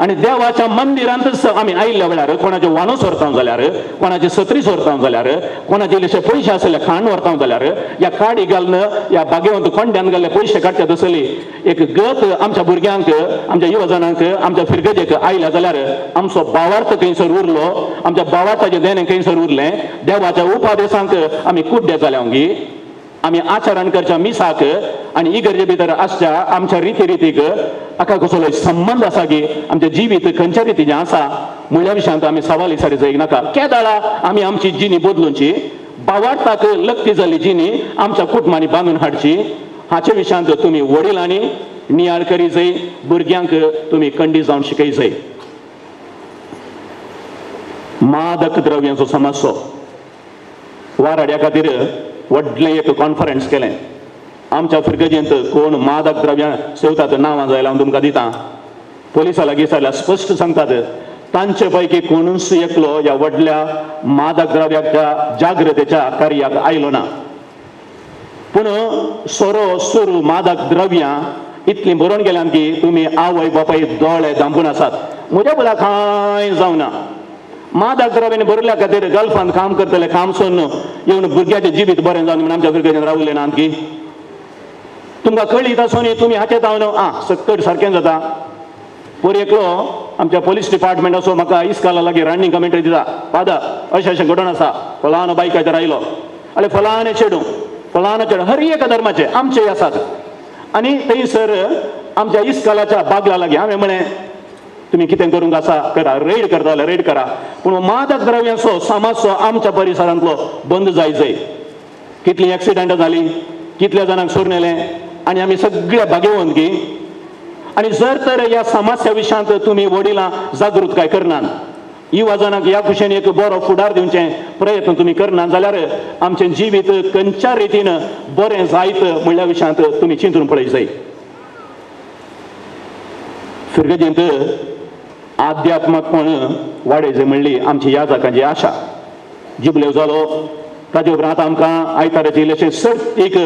S1: आनी देवाच्या मंदिरांतच आमी आयिल्ल्या वेळार कोणाचे वानो सोरता जाल्यार, कोणाची सत्री सोरता जाल्यार, कोणाचे इल्लेशे पयशे आसले खाण व्हरता जाल्यार, ह्या काडी घालून ह्या बागेवंत कोंड्यान घाल्ले पयशे काडचे तसली एक गत आमच्या भुरग्यांक, आमच्या युवजणांक, आमच्या फिरगजेक आयल्या जाल्यार आमचो भावार्थ खंयसर उरलो, आमच्या भावार्थाचें देणें खंयसर उरलें. देवाच्या उपादेशांक आमी कुड्डे जाल्या गी. आमी आचरण करच्या मिसाक आनी इगर्जे भितर आसच्या आमच्या रिती रितीक हाका कसलो संबंद आसा की आमचें जिवीत खंयच्या रितीचें आसा म्हणल्या विशयांत आमी सवाल विचारी जायक नाका. केदाळा आमी आमची जिणी बदलुची, भावार्थाक लक्ती जाल्ली जिणी आमच्या कुटुंबांनी बांदून हाडची. हाचे विशयांत तुमी वडिलांनी नियाळ करी जाय, भुरग्यांक तुमी कंडी जावन शिकय जाय. मादक द्रव्यांचो समस्यो वाराड्या खातीर व्हडलें एक कॉन्फरन्स केलें. आमच्या फिरगजेंत कोण मादक द्रव्यां सेवतात नांवां जाय हांव तुमकां दितां. पोलिसां लागीं जाल्यार स्पश्ट सांगतात तांचे पैकी कोणूच एकलो ह्या व्हडल्या मादक द्रव्याच्या जागृतेच्या कार्याक आयलो ना. पूण सोरो सुरू मादक द्रव्यां इतलीं बरोवन गेल्यान की तुमी आवय बापाय दोळे धांपून आसात. म्हज्या बोला कांय जावना. मादक द्रव्यांनी भरल्या खातीर गल्फान काम करतले, काम सोडून येवन भुरग्याचें जिवीत बरें जावन म्हणून आमच्या भुरग्याचें रावलें ना की तुमकां कळीत आसून तुमी हाचे जावन आं सक्कड सारकें जाता. पोर एकलो आमच्या पोलीस डिपार्टमेंटाचो म्हाका इस्काला लागीं रनिंग कमेंट्री दिता, फादर अशें अशें घडोवन आसा, फलानो बायकाचेर आयलो, आनी फलाने चेडूं फलानो चेडूं, हर एका धर्माचे आमचेय आसात. आनी थंयसर आमच्या इस्कालाच्या बागला लागीं हांवें म्हळें तुमी कितें करूंक आसा करा, रेड करता जाल्यार रेड करा, पूण मादक द्रव्यांचो समाजचो आमच्या परिसरांतलो बंद जाय जाय. कितलीं एक्सिडंटां जालीं, कितल्या जाणांक सोडून येलें आनी आमी सगळे भागेवंत की. आनी जर तर ह्या समस्या विशयांत तुमी वडिलां जागृतकाय करनात, युवा जाणांक ह्या कुशेन एक बरो फुडार दिवचे प्रयत्न तुमी करनात जाल्यार आमचें जिवीत खंयच्या रितीन बरें जायत म्हणल्या विशयांत तुमी चिंतून पळय जाय. फिरगजेंत आध्यात्मकपण वाडयचें म्हणली आमची याजकांची आशा. जिबलेव जालो ताजे उपरांत आमकां आयताराची इल्लेशें सर्तीक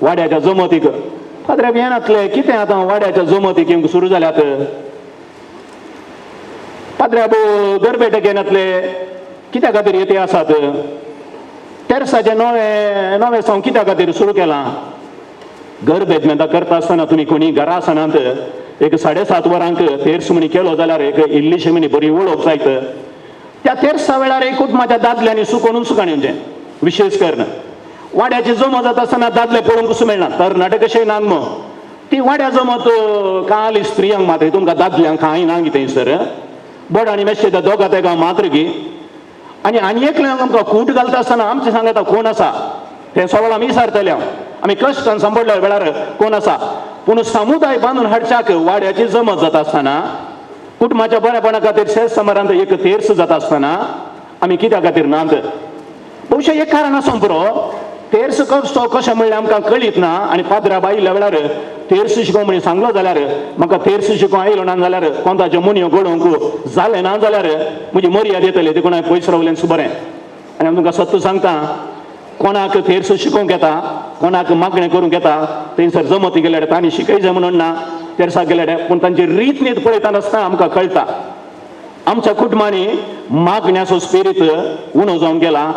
S1: वाड्याच्या जमतीक फादऱ्याक येनातले कितें आतां वाड्याच्या जमतीक येवंक सुरू जाल्यात. पाद्र्याब गरबेटक येनातले कित्या खातीर येते आसात, तेर्साचें नवें नवें सावंग कित्या खातीर सुरू केलां. गरबेट करता आसतना तुमी कोणी घरा आसनात एक 7:30 वरांक तेर्स म्हणी केलो जाल्यार एक इल्लीशी म्हणी बरी वळख जायत. त्या तेर्सा वेळार एक कुटुंबाच्या दादल्यांनी सुकोवन सुकाण येवचें. विशेष करून वाड्याची जमत जाता आसतना दादले पळोवंक कसो मेळना, तरणाटे कशें नात मग ती वाड्या जमत काल स्त्रियांक मात्र तुमकां दादल्यांक कांय ना की थंयसर बोड आनी मेशे दोगा तेगां मात्र की. आनी आनी एकल्यांक आमकां कूट घालता आसतना आमचें सांगता कोण आसा तें सवाल आमी विचारतले. आमी कश्टान सांपडल्या वेळार कोण आसा, पूण समुदाय बांदून हाडच्याक वाड्याची जमत जाता आसतना कुटुंबाच्या बरेपणा खातीर शेत समारांत एक तेर्स जाता आसतना आमी कित्या खातीर नात. बहुशा एक कारण आसूं पुरो तेर्स कसो कशें म्हणल्यार आमकां कळीत ना. आनी पाद्रा आयिल्ल्या वेळार तेर्स शिकोवंक म्हणून सांगलो जाल्यार म्हाका तेर्स शिकोवंक आयलो ना जाल्यार कोणाच्यो मुनयो घडोवंक जालें ना जाल्यार म्हजी मर्याद येतली, देखून हांवें पयस रावलें बरें. आनी हांव तुमकां सत्य सांगता, कोणाक तेर्स शिकोवंक येता, कोणाक मागणें करूंक येता, थंयसर जमती गेल्यार तांणी शिकयचें म्हणून ना तेर्साक गेल्यार, पूण तांची रीत नीत पळयता आसतना आमकां कळटा आमच्या कुटुंबांनी मागण्याचो स्पिरीत उणो जावन गेला.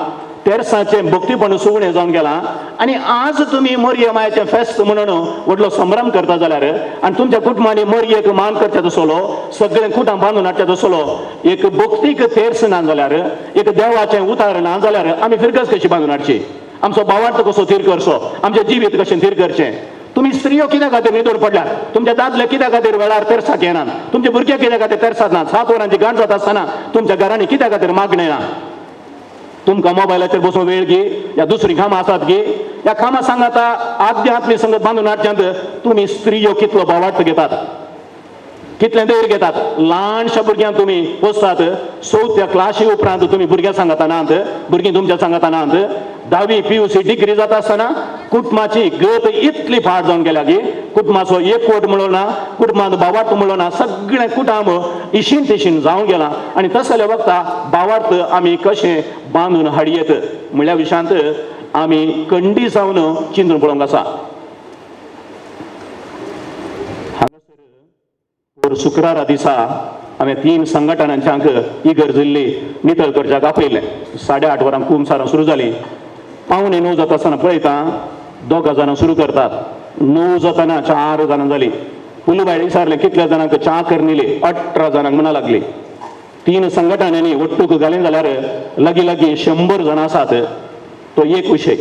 S1: तेरसाचें भक्तीपण सुवणें जावन गेलां आनी आज तुमी मोरये मायाचें फेस्त म्हणून व्हडलो संभ्रम करता जाल्यार आनी तुमच्या कुटुंबांनी मोरयेक मान करचे तसलो सगळें कुटां बांदून हाडचे तसलो एक भक्तीक तेर्स ना जाल्यार एक देवाचें उतार ना जाल्यार आमी फिरगज कशी बांदून हाडची, आमचो भावार्थ कसो थीर करचो, आमचें जिवीत कशें थीर करचें। तुमी स्त्रियो कित्या खातीर न्हिदून पडल्यात, तुमच्या दादले कित्या खातीर वेळार तेरसाक येनात, तुमचे भुरगे कित्या खातीर तेरसाक नात, 7 वरांची गांठ जाता आसतना तुमच्या घरांनी कित्या खातीर मागणें ना। तुमकां मोबायलाचेर बसून वेळ गी या दुसरीं कामां आसात गी, ह्या कामां सांगाता आध्यात्मीक संगत बांदून हाडच्यांत तुमी स्त्रियो कितलो भावार्थ घेतात, कितलें धैर्य घेतात। ल्हानशा भुरग्यांक तुमी पोसतात, 4थ्या क्लासी उपरांत तुमी भुरग्यां सांगाता नात, भुरगीं तुमच्या सांगाता नात, 10वी PUC degree जाता आसतना कुटुंबाची गत इतली फाट जावन गेल्या की कुटुंबाचो एकवट म्हणलो ना, कुटुंबांत भावार्थ म्हणलो ना, सगळें कुटुंब इशीन तिशीन जावन गेलां आनी तसल्या वखता भावार्थ आमी कशें बांदून हाडयेत म्हणल्या विशयांत आमी कंडी जावन चिंतून पळोवंक आसा। हांगासर शुक्रारा दिसा हांवें 3 संघटनांच्यांक इगर्ज इल्ली नितळ करच्याक आपयलें। 8:30 वरां कुमसारां सुरू जालीं, 8:45 जाता आसतना पळयता 2 जाणां सुरू करतात, 9 जाताना 4 जाणां जालीं। पुलूबाय विचारलें कितल्या जाणांक च्या करनिली, 18 जाणांक म्हणा लागली। 3 संघटनांनी वट्टूक घालें जाल्यार लागीं लागीं 100 जाणां आसात। तो एक विशय।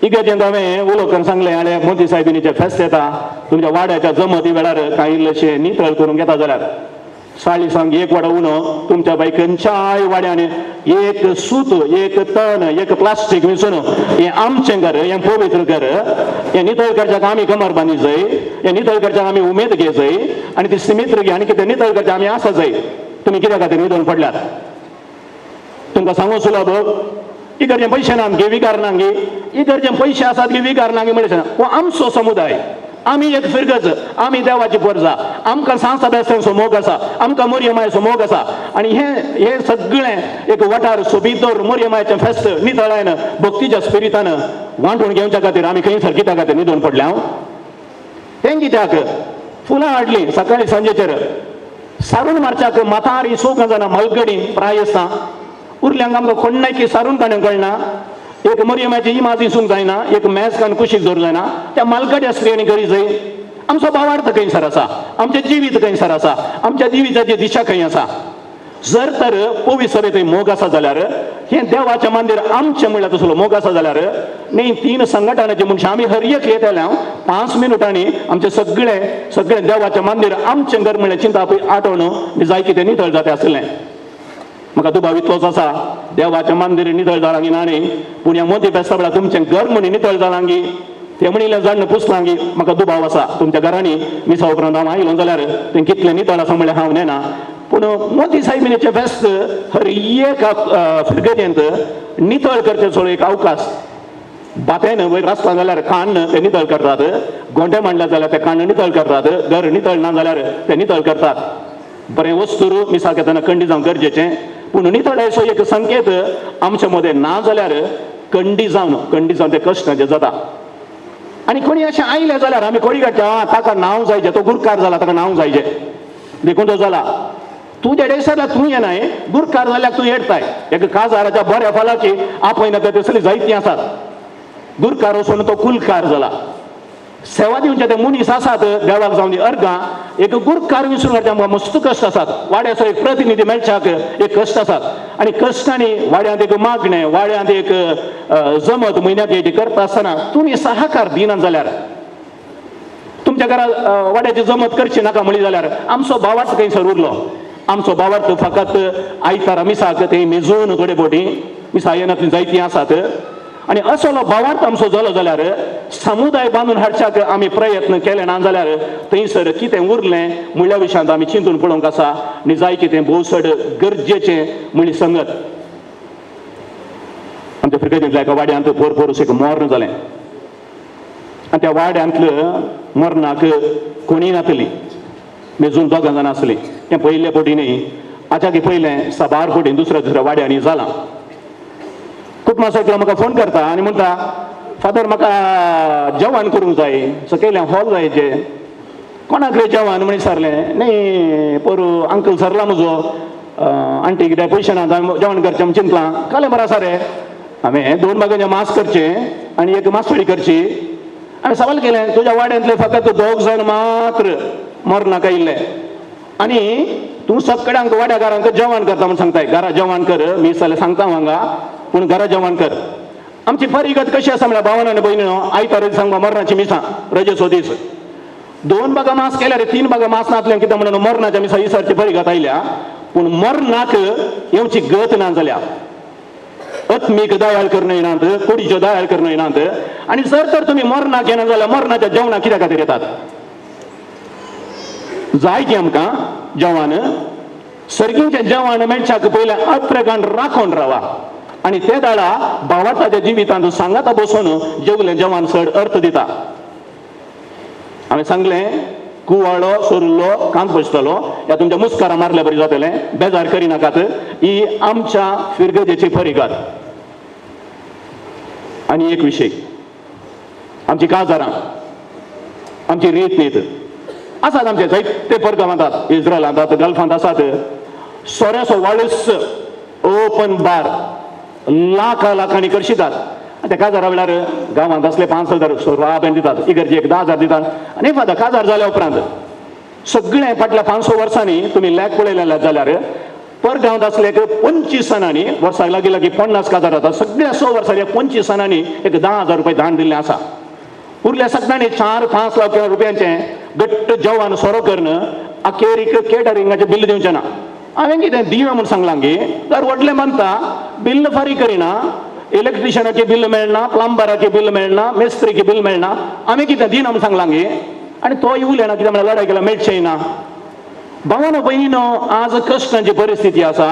S1: इगर्जेंत हांवें उलो करून सांगलें, आळे मोदी साहेबिनीचें फेस्त येता, तुमच्या वाड्याच्या जमती वेळार कांय इल्लेशें नितळ करूंक घेता जाल्यार 40 एक वाडो उणो तुमच्या बाय खंयच्याय वाड्यान एक सूत, एक तण, एक प्लास्टीक विसून हें आमचें घर, हें पवित्र घर, हें नितळ करच्याक आमी कमर बांदी जाय, हें नितळ करच्याक आमी उमेद घे जाय आनी ती सिमित्र घे आनी कितें नितळ करच्याक आमी आसा जाय। तुमी कित्या खातीर न्हिदून पडल्यात? तुमकां सांगूं सुलभ, इगर्जे पयशे ना गे विकार ना गे, इगर्जे पयशे आसात गे विकार ना गे म्हणलें हो आमचो समुदाय, आमी एक फिरगज, आमी देवाची परजा, आमकां सांत सेबास्तियानाचो मोग आसा, आमकां मोरये मायेचो मोग आसा आनी हें हें सगळें एक वाठार सोबीत दवर मोरये मायेचें फेस्त नितळायन भक्तीच्या स्पिरितान वांटून घेवच्या खातीर आमी खंय सर कित्या खातीर न्हिदून पडल्या? हांव तें कित्याक फुलां हाडलीं सकाळीं सांजेचेर सारून मारच्याक म्हातारी 4 जाणां मलगडी प्रायस्तां उरल्यांक आमकां कोण्णायकी सारून काडूंक कळना, एक मोरये इमाज दिसूंक जायना, एक मेज कान कुशीक दवरूंक जायना, त्या मालगड्या स्त्रियांनी करी जाय। आमचो भावार्थ खंयसर आसा, आमचें जिवीत खंयसर आसा, आमच्या जिविताची दिशा खंय आसा? जर तर पवित्र थंय मोग आसा जाल्यार हें देवाचें मंदीर आमचें म्हणल्यार तसलो मोग आसा जाल्यार न्ही 3 संघटनाचे मनशां आमी हर एक येतले 5 मिनटांनी आमचें सगळें सगळें देवाचें मंदीर आमचें घर म्हणल्यार चिंता आठवण जाय कितें नितळ जाता आसलें। म्हाका दुबाव इतलोच आसा देवाचें मंदीर नितळ जालां गी ना न्ही, पूण ह्या मोदी फेस्ता वेळार तुमचें घर म्हणी नितळ जालां गी तें म्हणिल्लें जाण पुसलां गी म्हाका दुबाव आसा। तुमच्या घरांनी मिसा उपरांत हांव आयलो जाल्यार तें कितलें नितळ आसा म्हणल्यार हांव नेना, पूण मोदी साहेबिनीचें फेस्त हर एक फिरगजेंत नितळ करचें सगळो एक अवकाश। बातेन वयर रस्ता जाल्यार कान्न ते नितळ करतात, गोंडे मांडले जाल्यार ते कान्न नितळ करतात, घर नितळ ना जाल्यार ते नितळ करतात। बरें वस्तूर मिसाक येतना कंडी जावंक गरजेचें, पूण नितळायचो एक संकेत आमच्या मदें ना जाल्यार कंडी जावन तें कश्टाचें जाता। आनी कोणी अशें आयलें जाल्यार आमी कोळी काडटा, ताका नांव जायचें, तो गुरकार जाला ताका नांव जायचें देखून तो जाला। तूं जेडेसर तूं येनाय, गुरकार जाल्यार तूं येडताय। एक काजाराच्या बऱ्या फलाची आपयना तसली जायतीं आसात। गुरकार वचून तो कुलकार जाला। सेवा दिवचे ते मनीस आसात देवाक जावन दी अर्गां, एक गुरकार विसरून काडटा आमकां मस्त कश्ट आसात। वाड्याचो एक प्रतिनिधी मेळच्याक एक कश्ट आसात आनी कश्टांनी वाड्यांत एक मागणें, वाड्यांत एक जमत म्हयन्याक एक करता आसतना तुमी सहकार दिना जाल्यार तुमच्या घरा वाड्याची जमत करची नाका म्हणली जाल्यार आमचो भावार्थ खंयसर उरलो? आमचो भावार्थ फकत आयतारा मिसाक ते मेजून थोडे बोटी मिसा येनातली जायतीं आसात आनी असलो भावार्थ आमचो जालो जाल्यार समुदाय बांदून हाडच्याक आमी प्रयत्न केले ना जाल्यार थंयसर कितें उरलें म्हणल्या विशयांत आमी चिंतून पळोवंक आसा आनी जाय कितें भोव चड गरजेचें म्हणली संगत। आमच्या फिरगेंतल्या एका वाड्यांत पोर पोरूस एक मर्ण जालें आनी त्या वाड्यांतल्या मरणाक कोणीय नातली, मेजून 2 जाणां आसलीं। तें पयल्या फावटी न्ही, आतां पयलें साबार फावटी दुसऱ्या दुसऱ्या वाड्यांनी जालां। कुटुंबा एकलो म्हाका फोन करता आनी म्हणटा, फादर म्हाका जेवण करूंक जाय, सकयल्यान हॉल जायचें। कोणाक रे जेवण म्हण विचारलें, न्ही पोरू अंकल सरला म्हजो, आंटी कितें पयशे ना जेवण करचें म्हण चिंतलां। कालें बरें आसा रे,
S12: हांवें 2 भागांचें मास करचें आनी एक मासळी करची. हांवें सवाल केलें, तुज्या वाड्यांतले फकत 2 जाण मात्र मरणाक आयिल्ले आनी तूं सगळ्यांक वाड्याकारांक जेवण करता म्हूण सांगताय. घरा जेवण कर, मी जाल्यार सांगता हांगा, पूण घरा जेवण कर. आमची परिगत कशी आसा म्हळ्यार भावान आनी भयणीनो, आयतार सांगपा मरणाची मिसां, रजेचो दीस. 2 भागां मास केल्यार 3 भागां मास नातल्यान कितें म्हणून मरणाच्या मिसां इसरची परिगत आयल्या, पूण मरणाक येवची गत ना जाल्या. आत्मीक दयाळ करून येनात, कुडीच्यो दयाळ करून येनात. आनी जर तर तुमी मरणाक येना जाल्यार मरणाच्या जेवणाक कित्या खातीर येतात? जाय की आमकां जेवण, सर्गींचें जेवण मेळच्याक पयलें अप्रकान राखून रावा. आनी ते दाडा भावार्थाच्या जिवितांत सांगाता बसून जेवलें जेवण चड अर्थ दिता. हांवें सांगलें, कुवाळो सोरुल्लो कांत बसतलो ह्या तुमच्या मुस्कारा मारल्या बरी जातलें, बेजार करिनाकात. ही आमच्या फिरगजेची परिगत. आनी एक विशय, आमची काजारां, आमची रीत नीत आसात. आमचे जायते परगांवांत, इस्रायलांत, गल्फांत आसात. सोऱ्याचो वाळूस ओपन बार लाखां लाखांनी करशितात. त्या काजारा वेळार गांवांत असले 5,000 सोराबेन दितात, इगर्जेक 10,000 दितात. आनी फादर काजार जाल्या उपरांत सगळें फाटल्या 500 वर्सांनी तुमी लेख पळयले जाल्यार परगांवांत असले एक 25 जाणांनी वर्साक लागीं लागीं 50 काजार जाता. सगळ्या 100 वर्सांनी 25 जाणांनी एक 10,000 रुपये दान दिल्लें आसा. उरल्या सगळ्यांनी 4-5 लाख रुपयांचें घट्ट जेवण सोरो करून अखेरीक केटरिंगाचें बिल दिवचें ना. हांवें कितें दिया म्हूण सांगलां गे, तर व्हडलें मानता बिल फारीक करिना, इलेक्ट्रिशियनाचें बिल मेळना, प्लंबराचें बिल मेळना, मिस्त्रीचें बिल मेळना. हांवें कितें दिना म्हूण सांगलां गे. आनी तोय उलयना कितें म्हळ्यार लडाय केला मेळचें ना. भावानो भयणीनो, आज कश्टांची परिस्थिती आसा.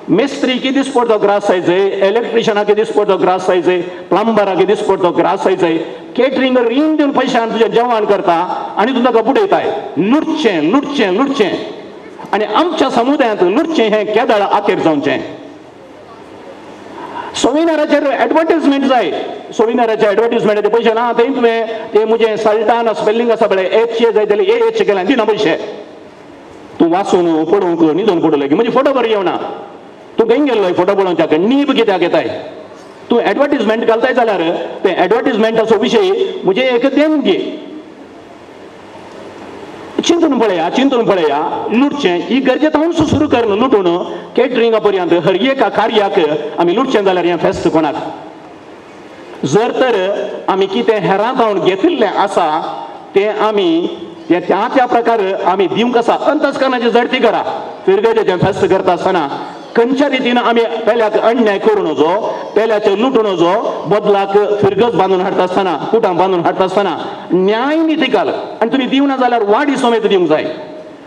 S12: मिस्त्रीकी दिसपडतो ग्रास जायचय, इलेक्ट्रिशियनाक दिसपडतो ग्रास जायचय, प्लंबराक दिसपडतो ग्रास जायचय. केटरिंग रीण दिवन पयशान तुजें जेवण करता आनी तूं ताका बुडयताय. लुटचें लुटचें लुटचें. आनी आमच्या समुदायांत लुटचें हें केदळ आखेर जावचें. सोविनाराचेर एडवर्टीजमेंट जाय. सोविनाराचे एडवर्टीजमेंटाचे पयशे ना थंय तुवें ते म्हजें सल्टान स्पेलिंग आसा पळय, एच ए जाय जाल्यार ए एच केल्यार दिना पयशे. तूं वाचून पळोवंक न्हिदून पडूं लागी म्हजी फोटो बरी येवना. तूं खंय गेल्लो फोटो पळोवच्याक? नीब कित्याक येताय? तूं एडवर्टीजमेंट घालताय जाल्यार ते एडवर्टीजमेंटाचो विशय म्हजें एक देणगी. चिंतून पळया, चिंतून पळया. लुटचें ही गरजे तावून सुरू करून लुटून केटरिंगा पर्यंत हर एका कार्याक आमी लुटचें जाल्यार हें फेस्त कोणाक? जर तर आमी कितें हेरां तावन घेतिल्लें आसा तें आमी त्या त्या प्रकार आमी दिवंक आसा. अंतस्करणाची झडती करा. फिरगजेचें फेस्त करता आसतना खंयच्या रितीन आमी पेल्याक अन्याय करूं नजो, पेल्याचें लुटूं नजो, बदलाक फिरगज बांदून हाडटा आसतना, कुटां बांदून हाडटा आसतना न्याय नितिकाल आनी तुमी दिवना जाल्यार वाडी समेत दिवंक जाय.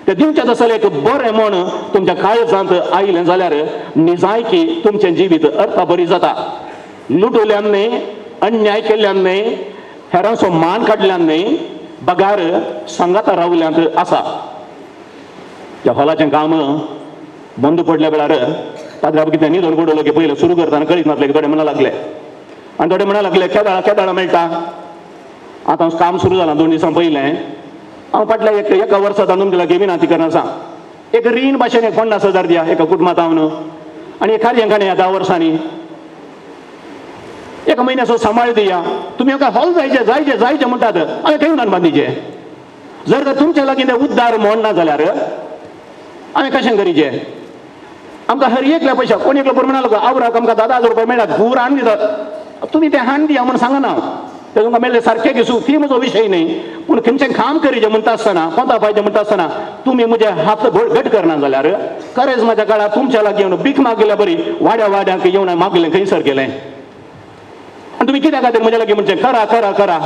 S12: ते दिवचें आसलें एक बरें म्हण तुमच्या काळजांत आयलें जाल्यार निजायकी तुमचें जिवीत अर्था बरी जाता. लुटल्यान न्हय, अन्याय केल्ल्यान न्हय, हेरांचो मान काडल्यान न्हय, बगार सांगाता रावल्यांत आसा. त्या हॉलाचें काम बंद पडल्या वेळार पाद्रा कितें न्हिदून पडलो की पयलें सुरू करतना कळीत नासलें की थोडे म्हणा लागले आनी थोडे म्हणा लागले केदाळा केदाळा मेळटा. आतां काम सुरू जालां 2 दिसां पयलें. हांव फाटल्या एका वर्सा तुमच्या लागीं विनंती करना आसा, एक रीण भाशेन एक 50,000 दिया एका कुटुंबांत हांव आनी एक कार्यांक ह्या 10 वर्सांनी एका म्हयन्याचो सांबाळ दिया. तुमी एका हॉल जायचे जायचे जायचे म्हणटात, हांवें खंय उडान बांदिचें? जर तर तुमच्या लागीं तें उद्दार मोडना जाल्यार हांवें कशें करीचें? आमकां हर एकल्या पयशा कोण एकलो बरो म्हणालो आवराक आमकां 10,000 रुपया मेळ्ळा, गूर हाडून दितात, तुमी तें हाडून दिया म्हूण सांगना हांव. ते तुमकां मेळ्ळें सारकें घेसूं ती म्हजो विशय न्हय, पूण खंयचें काम करीचें म्हणटा आसतना, कोंता पायचें म्हणटा आसतना तुमी म्हजे हात घट करना जाल्यार करेज म्हाज्या काळार तुमच्या लागीं येवन भीक मागिल्ल्या बरी वाड्या वाड्यांक येवन मागिल्लें खंयसर गेलें? आनी तुमी कित्या खातीर म्हज्या लागीं म्हणचें करा करा करा?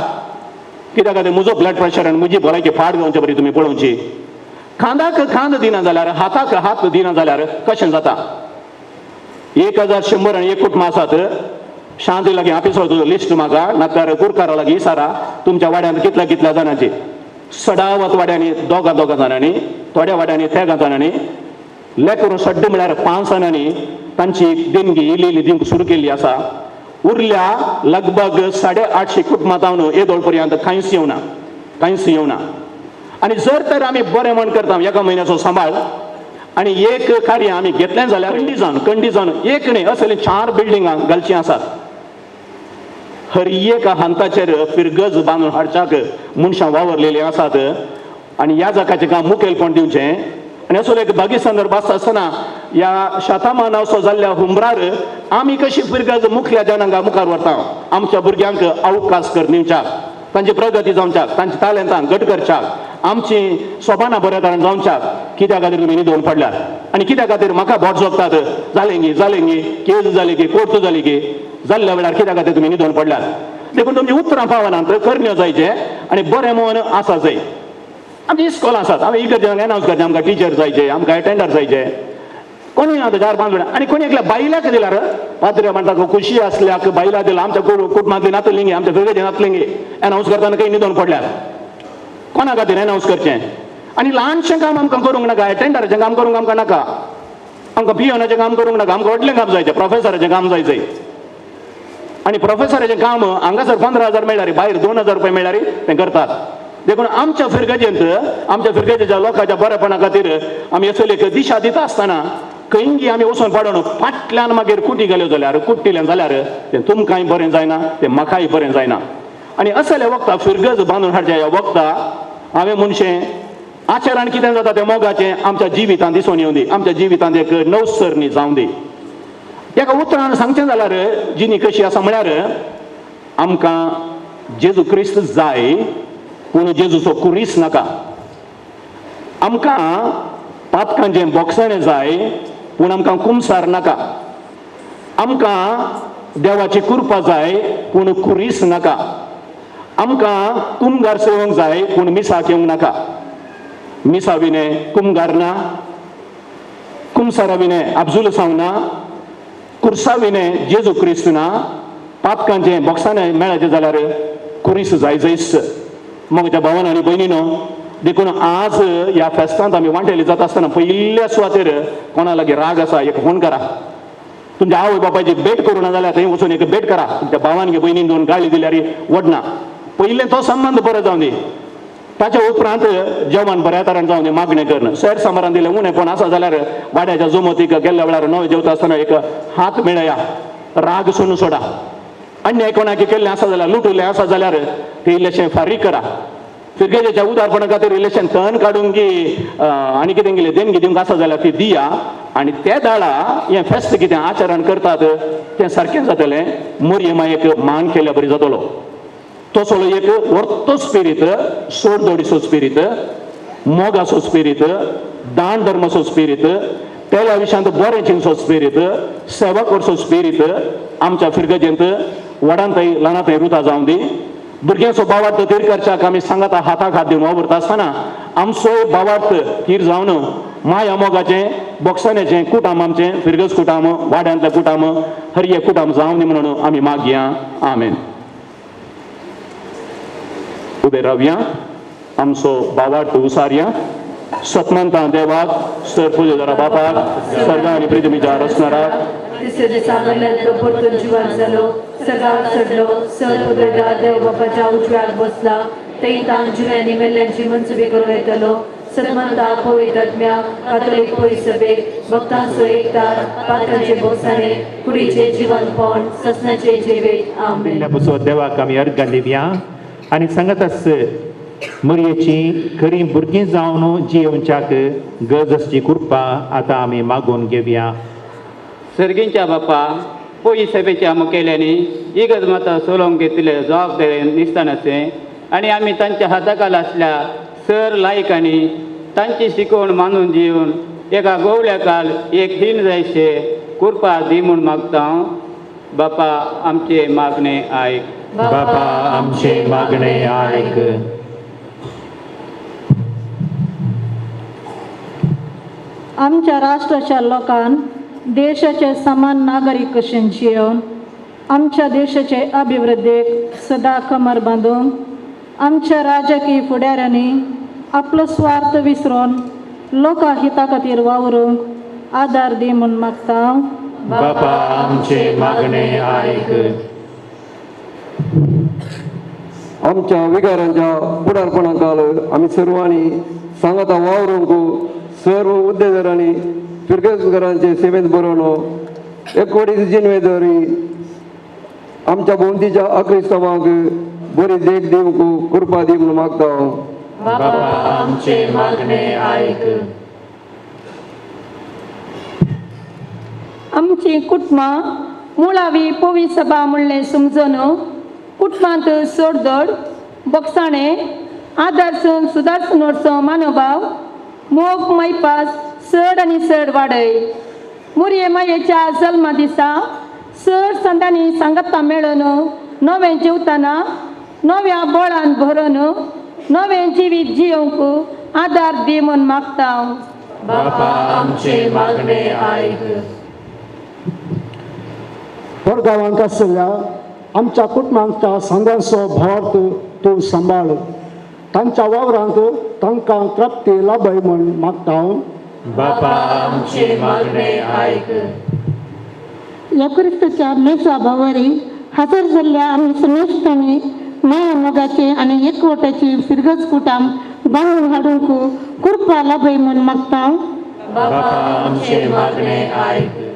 S12: कित्या खातीर म्हजो ब्लड प्रेशर आनी म्हजी भलायकी फाट घेवचे बरी तुमी पळोवची. खांदाक खांद दिना जाल्यार, हाताक हात दिना जाल्यार कशें जाता? 1,101 कुटुंबां आसात. शांती लागीं ऑफिसर तुजो लिस्ट म्हाका नातर कुरकारा लागीं इसारा तुमच्या वाड्यांत कितल्या कितल्या जाणांची. सडावत वाड्यांनी 2-2 जाणांनी, थोड्या वाड्यांनी 3 जाणांनी, लेकरून सड्ड म्हळ्यार 5 जाणांनी तांची देणगी इल्ली इल्ली दिवंक सुरू केल्ली आसा. उरल्या लगभग 850 कुटुंबां जावन येदोळ पर्यंत कांयच येवना, कांयच येवना. आनी जर तर आमी बरें म्हण करता एका म्हयन्याचो सांबाळ आनी एक कार्य आमी घेतलें जाल्यार कंडी जावन कंडी जावन एक न्हय असले 4 बिल्डिंगां घालचीं आसात. हर एका हाताचेर फिरगज बांदून हाडच्याक मनशां वावरलेलीं आसात आनी ह्या जाकाचें काम मुखेलपण दिवचें. आनी असो एक भागी संदर्भ आसता आसतना ह्या शातामा नांवसो जाल्ल्या हुंबरार आमी कशी फिरगज मुखल्या जनांगा मुखार व्हरता, आमच्या भुरग्यांक अवकाश कर दिवच्याक, तांची प्रगती जावच्याक, तांची तालेंतां घट करच्याक, आमची सोबानां बऱ्या तरेन जावच्याक कित्या खातीर तुमी न्हिदोवन पडल्यात आनी कित्या खातीर म्हाका बोट जोगतात, जालें गी जालें गी, केज जाली गी, कोर्ट जाली गी, जाल्ल्या वेळार कित्या खातीर तुमी न्हिदोवन पडल्यात. देखून तुमची उतरां पावनात, करण्यो जायचे आनी बरें मन आसा जाय. आमची इस्कोलां आसात, आमी इगर्जेक एनावन्स करचें, आमकां टिचर जायचे, आमकां एटेंडर जायचे, कोणी आतां 4-5 जाणां आनी कोणी एकल्या बायलाक दिल्यार पाद्रे म्हणटा खुशी आसल्याक बायला दिला, आमच्या कुटुंबांतली नातली गे, आमच्या फिरगेचे नातली गे, एनावन्स करतना खंय न्हिदोवन पडल्यार कोणा खातीर एनावन्स करचें. आनी ल्हानशें काम आमकां करूंक नाका, एटेंडराचें काम करूंक आमकां नाका, आमकां पियोनाचें काम करूंक नाका, आमकां व्हडलें काम जायचें, प्रोफेसराचें काम जायचें. आनी प्रोफेसराचें काम हांगासर 15,000 मेळ्ळ्यार भायर 2,000 रुपया मेळ्ळ्यार तें करतात. देखून आमच्या फिरगजेंत आमच्या फिरगजेच्या लोकांच्या बरेपणा खातीर आमी असली एक दिशा दिता आसतना खंयगी आमी वचून पडोवन फाटल्यान मागीर कुटी गेल्यो जाल्यार कुट्टिल्यान जाल्यार तें तुमकांय बरें जायना, तें म्हाकाय बरें जायना. आनी असल्या वखदां फिरगज बांदून हाडच्या ह्या वखदां हांवें मनशें आचरण कितें जाता तें मोगाचें आमच्या जिवितांत दिसून येवं दी, आमच्या जिवितांत एक नवसरणी जावं दी. एका उतरान सांगचें जाल्यार जिणी कशी आसा म्हळ्यार आमकां जेजू क्रिस्त जाय पूण जेजूचो कुरीस नाका, आमकां पातकांचें बोगसणें जाय पूण आमकां कुमसार नाका, आमकां देवाची कृपा जाय पूण कुरीस नाका, आमकां कुमगार सेवंक जाय पूण मिसाक येवंक नाका, मिसा विणे कुमगार ना, कुमसारा विणे आबजुल साव ना, कुर्सा विणे जेजू क्रिस्त ना, पातकांचें बोगसाणें मेळचें जाल्यार कुरीस जाय जायच. म्हज्या भावान आनी भयणीनो, देखून आज ह्या फेस्तांत आमी वांटेली जाता आसतना पयल्या सुवातेर कोणा लागीं राग आसा एक फोन करा, तुमच्या आवय बापायची भेट करूं ना जाल्यार थंय वचून एक भेट करा, तुमच्या भावान भयणीन दोन गाळी दिल्यार वडना, पयलें तो संबंद बरो जावं दी, ताच्या उपरांत जेवण बऱ्या तरेन जावं दी, मागणें करून सैर सामारान दिलें उणेपण आसा जाल्यार वाड्याच्या जोमतीक गेल्ल्या वेळार नवें जेवता आसतना एक हात मेळया, राग सोडून सोडा, अन्याय कोणाक केल्लें आसा जाल्यार लुटुल्लें आसा जाल्यार तें इल्लेशें फारीक करा, फिरगेजेच्या उदारपणा खातीर इल्लेशें तण काडून की आनी कितें गेलें देणगी दिवंक आसा जाल्यार ती दिया आनी ते दाळा हें फेस्त कितें आचरण करतात तें सारकें जातलें, मोरये एक मान केल्या बरी जातलो. तसो एक वर्तो स्पिरीत, सोडदोडीचो स्पिरीत, मोगाचो स्पिरीत, दान धर्माचो स्पिरीत, पेल्या विशयांत बरें चिंतचो स्पिरीत, सेवा करचो स्पिरीत आमच्या फिरगजेंत व्हडांतय ल्हानांतय रुता जावं दी. भुरग्यांचो बावार्थ थीर करच्याक आमी सांगाता हाताक हात दिवन वावुरता आसतना आमचोय बावार्थ थीर जावन माया मोगाचें बोगसाण्याचें कुटाम आमचें फिरगज कुटाम, वाड्यांतलें कुटाम, हर एक कुटाम जावं दी म्हणून आमी मागया. आमेन. उबे रावया, आमचो बावार्थ उसारया. सतमंता देवाक, सर पुजेदारा बापाक, सर्गा आनी पृथ्वीच्या रचणाराक,
S11: तिसऱ्या दिसा मेल्ल्यांतलो परतून जिवन जालो, सगळ्याक चडलो, सर पुजेदार देव बापाच्या उजव्याक बसला, थंय तांक जिव्यांनी मेल्ल्यांची मनसुबी करूं येतलो. सतमंता पवित्र कातोलीक पयसभेक, भक्तांचो एकतार, पात्रांचे बोगसाणे, कुडीचे जिवनपण, ससनाचे जिवीत. आमेन.
S7: देवाक आमी अर्गां दिवया आनी सांगत आस मरयेची खरी भुरगीं जावन जियोवच्याक गरज आसची कृपा आतां आमी मागून घेवया.
S13: सर्गींच्या बापा, पयली सभेच्या मुखेल्यांनी इगर्ज माता सोलोवंक घेतिल्ले जबाबदारेन निसतानाचे आनी आमी तांच्या हाताखाल आसल्या सर लायकांनी तांची शिकवण मानून जिवन एका गोवल्या काल एक हीन जायशे कृपा दी म्हूण मागता. बापा आमचे मागणे आयक.
S7: बापा आमचे मागणे आयक.
S14: आमच्या राष्ट्राच्या लोकान देशाचे समान नागरीक कशें जियोवन आमच्या देशाचे अभिवृद्धीक सदां कमर बांदूंक आमच्या राजकीय फुडाऱ्यांनी आपलो स्वार्थ विसरून लोकां हिता खातीर वावरूंक आदार दी म्हूण मागता.
S7: बापा आमचे मागणे आयक.
S15: आमच्या विगारांच्या फुडारपणाखाल आमी सर्वांनी सांगाता वावरूंक सर्व उद्देजरांनी फिरगजकारांचे सेवेंत बरोवन एकोडीस जिनवेदरी आमच्या भोंवतीच्या अक्रिस्तवांक बरी देख दिवंक कृपा दी म्हणून मागता.
S11: बापा आमचे मागणे आयक.
S14: आमची कुटुंबां मुळावी पवी सभा म्हणलें समजून कुटुंबांत सोडदोड बोगसाणे आदर्श सुदारसो मानोभाव मोग मायपास चड आनी चड वाडय. मुरये मायेच्या जल्मा दिसा चड संदांनी सांगता मेळून नवें जेवतना नव्या बळान भरून नवें जिवीत जियोवंक आदार दी म्हूण मागता.
S11: बापा आमचे मागणे आयक.
S16: परगांवांत आशिल्ल्या आमच्या कुटुंबांच्या संघांचो भावार्थ तूं सांबाळ. तांच्या वावरांत तांकां तृप्ती लाभय म्हूण मागता.
S7: बापा आमचे मागणे आयक.
S17: ह्या क्रिस्ताच्या मेसा भावारी हजर जाल्ल्या आमी समेस्तांनी माया मोगाचे आनी एकवटाची फिरगज कुटाम बांदून हाडूंक कृपा लाभय म्हूण मागता.
S11: बापा आमचे मागणे आयक.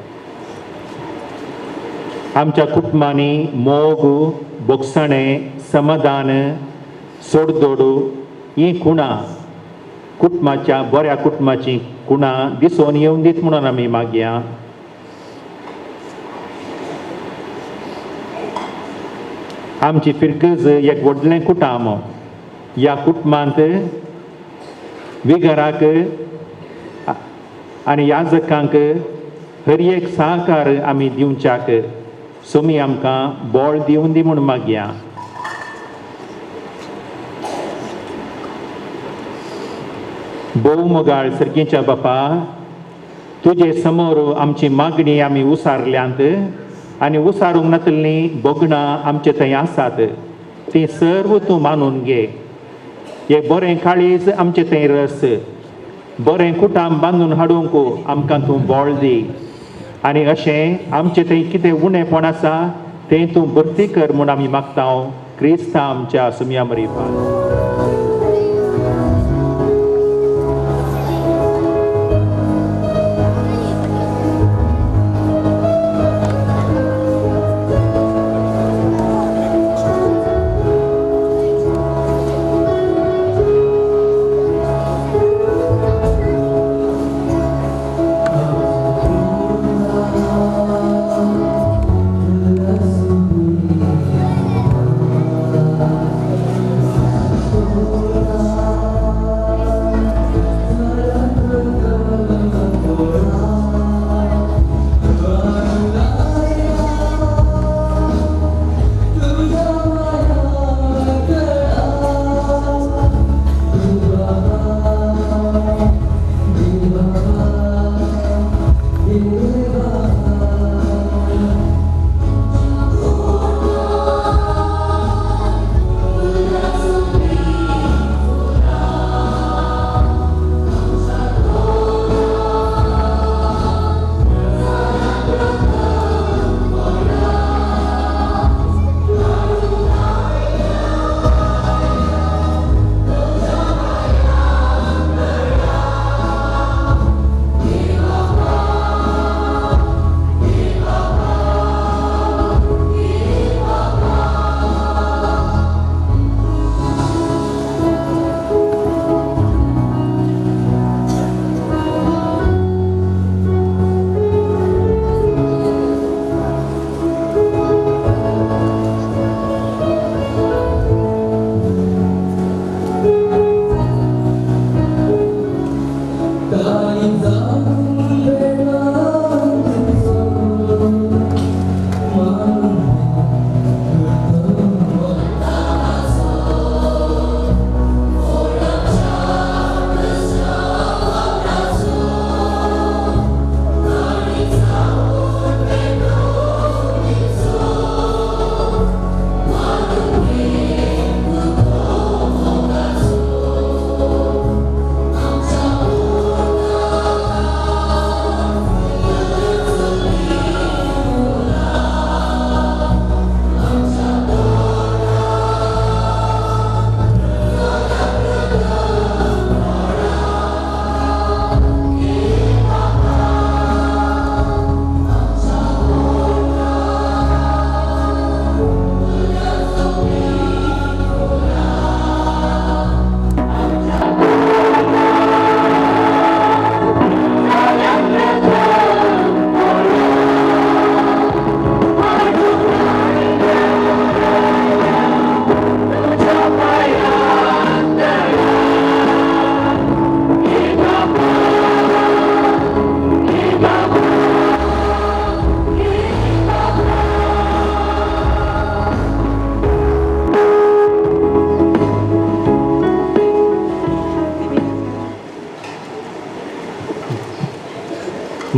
S7: आमच्या कुटुंबांनी मोग, बोगसणे, समाधान, सोडदोडू ही खुणां कुटुंबाच्या बऱ्या कुटुंबाची खुणां दिसून येवन दीत म्हणून आमी मागया. आमची फिरगज एक व्हडलें कुटुंब. ह्या कुटुंबांत विगराक आनी याजकांक हर एक सहकार आमी दिवच्याक सोमी आमकां बळ दिवन दी म्हूण मागया. भोव मोगाळ सर्गीच्या बापा, तुजे समोर आमची मागणी आमी उसारल्यांत आनी उसारूंक नातलीं भोगणां आमचे थंय आसात तीं सर्व तूं मानून घे. हे बरें काळीज आमचे थंय रस, बरें कुटाम बांदून हाडूंक आमकां तूं बळ दी आनी अशें आमचे थंय कितें उणेपण आसा तें तूं भरती कर म्हूण आमी मागता. क्रिस्ता आमच्या सुमया मरिफान.
S17: Oh.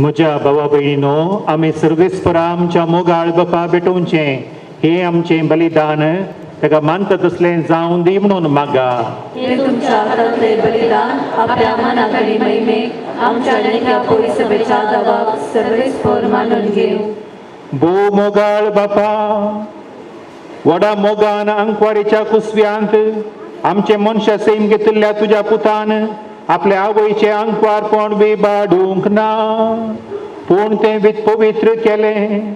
S7: म्हज्या भावा भयणीनो, आमी सर्वेस्परा आमच्या मोगाळ बापा भेटोवचें हें आमचें बलिदान ताका मानता तसलें जावन दी म्हणून मागा.
S11: हे तुमच्या हातांतले बलिदान आपल्या मनाक आनी महिमेक आमच्या नेत्या पयसभेच्या दावाक सर्वेस्पर मानून घेवं.
S7: भोव मोगाळ बापा, व्हडा मोगान आंकवारीच्या कुसव्यांत आमचे मनशा सैम घेतिल्ल्या तुज्या पुतान आपल्या आवयचें आंकवारपण बी बाडूंक ना, पूण तें पवित्र केलें.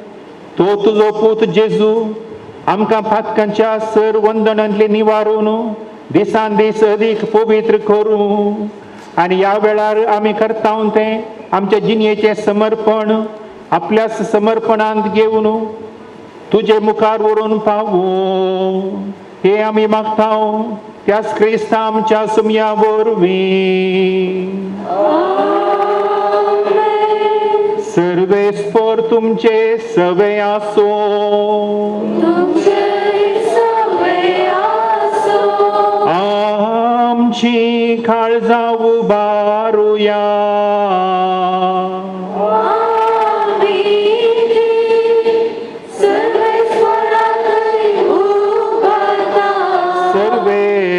S7: तो तुजो पूत जेजू आमकां पातकांच्या सर वंदनांतले निवारून दिसान दीस अदीक पवित्र करूं आनी ह्या वेळार आमी करता तें आमच्या जिणेचें समर्पण आपल्या समर्पणांत घेवन तुजे मुखार व्हरून पावूं हे आमी मागता त्याच क्रिस्ता आमच्या सुमया वरवीं. सर्वेस्पर तुमचे सवे आसूं. आमची काळजां उबारुया.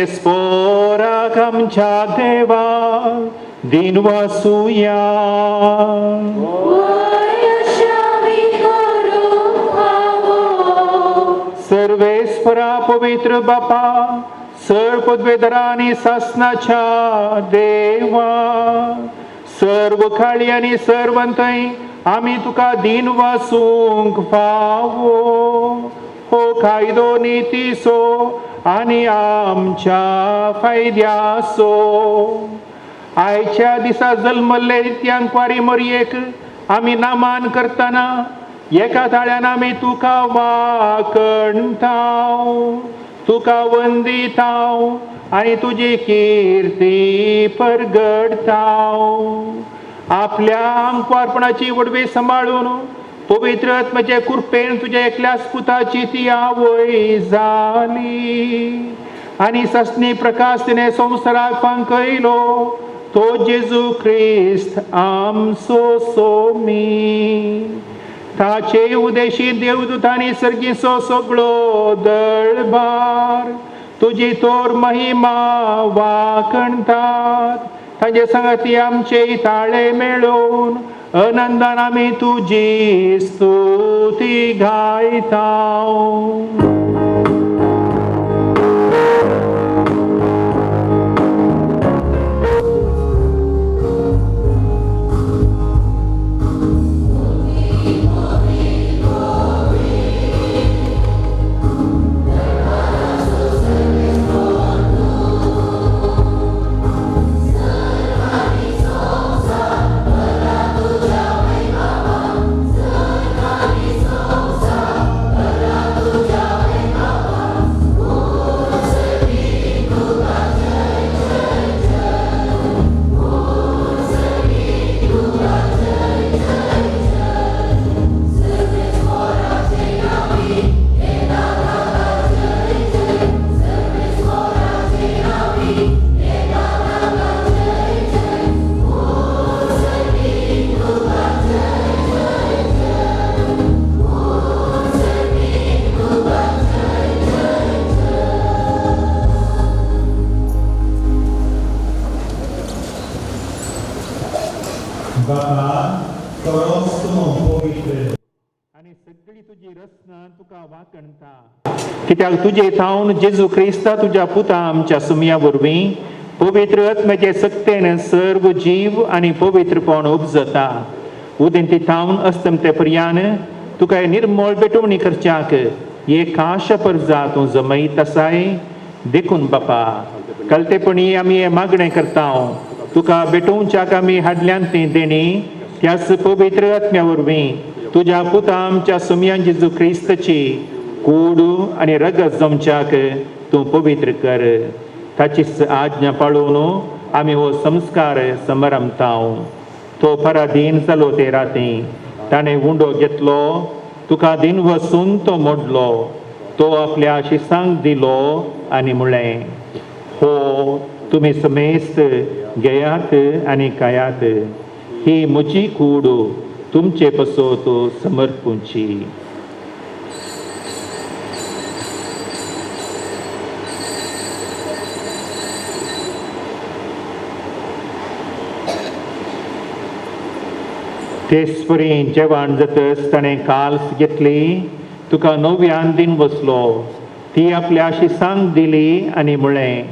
S7: सर्वेस्पराक आमच्या देवा दिन वासुया. सर्वेस्परा पवित्र बापा, सर्व पदवेधरा आनी सासनाच्या देवा, सर्व खाळी आनी सर्वंतय आमी तुका दिन वासूंक फावो हो कायदो नितीचो आनी आमच्या फायद्याचो. आयच्या दिसा जल्मल्ले नित्यांकवारी मरयेक आमी नामान करतना एका ताळ्यान आमी तुका वाकणताव, तुका वंदिताव आनी तुजी किर्ती परगडताव. आपल्या आंकवारपणाची वडवी सांबाळून पवित्र आत्म्याचे कृपेन तुज्या एकल्याच पुताची ती आवय जाली आनी सासणी प्रकाश तिणें संवसाराक फांकयलो तो जेजू क्रिस्त आमचो सोमी. ताचे उदेशी देवदूतांनी सर्गीचो सगळो दळबार तुजी तोर महिमा वाकणतात. तांचे सांगाती आमचे ताळे मेळोवन आनंदान आमी तुजी स्तुती गायता. कित्याक तुजे थावन जेजू क्रिस्ता तुज्या पुता आमच्या सुमया वरवीं पवित्र आत्म्याचे सक्तेन सर्व जीव आनी पवित्रपण उपजता. उदेंती थावन अस्तमते पर्यान तुका निर्मळ भेटवणी करच्याक एक आशा परजा तूं जमयत आसाय. देखून बापा कलतेपणी आमी हें मागणें करता तुका भेटोवच्याक आमी हाडल्यान ती देणी त्याच पवित्र आत्म्या वरवीं तुज्या पुता आमच्या सुमयान जेजू क्रिस्ताची कूड आनी रगत जमच्याक तूं पवित्र कर. ताची आज्ञा पाळून आमी हो संस्कार समारंभताव. तो पराधीन जालो ते राती ताणें उंडो घेतलो, तुका दिन वसून तो मोडलो, तो आपल्या शिसांक दिलो आनी म्हणलें, हो तुमी समेस्त घेयात आनी खायात, ही म्हजी कूड तुमचे पसत समर्पूंची. तेच परी जेवण जातच ताणें काल्स घेतली, तुका नव्यान दिन बसलो, ती आपल्या शिसांक दिली आनी म्हळें,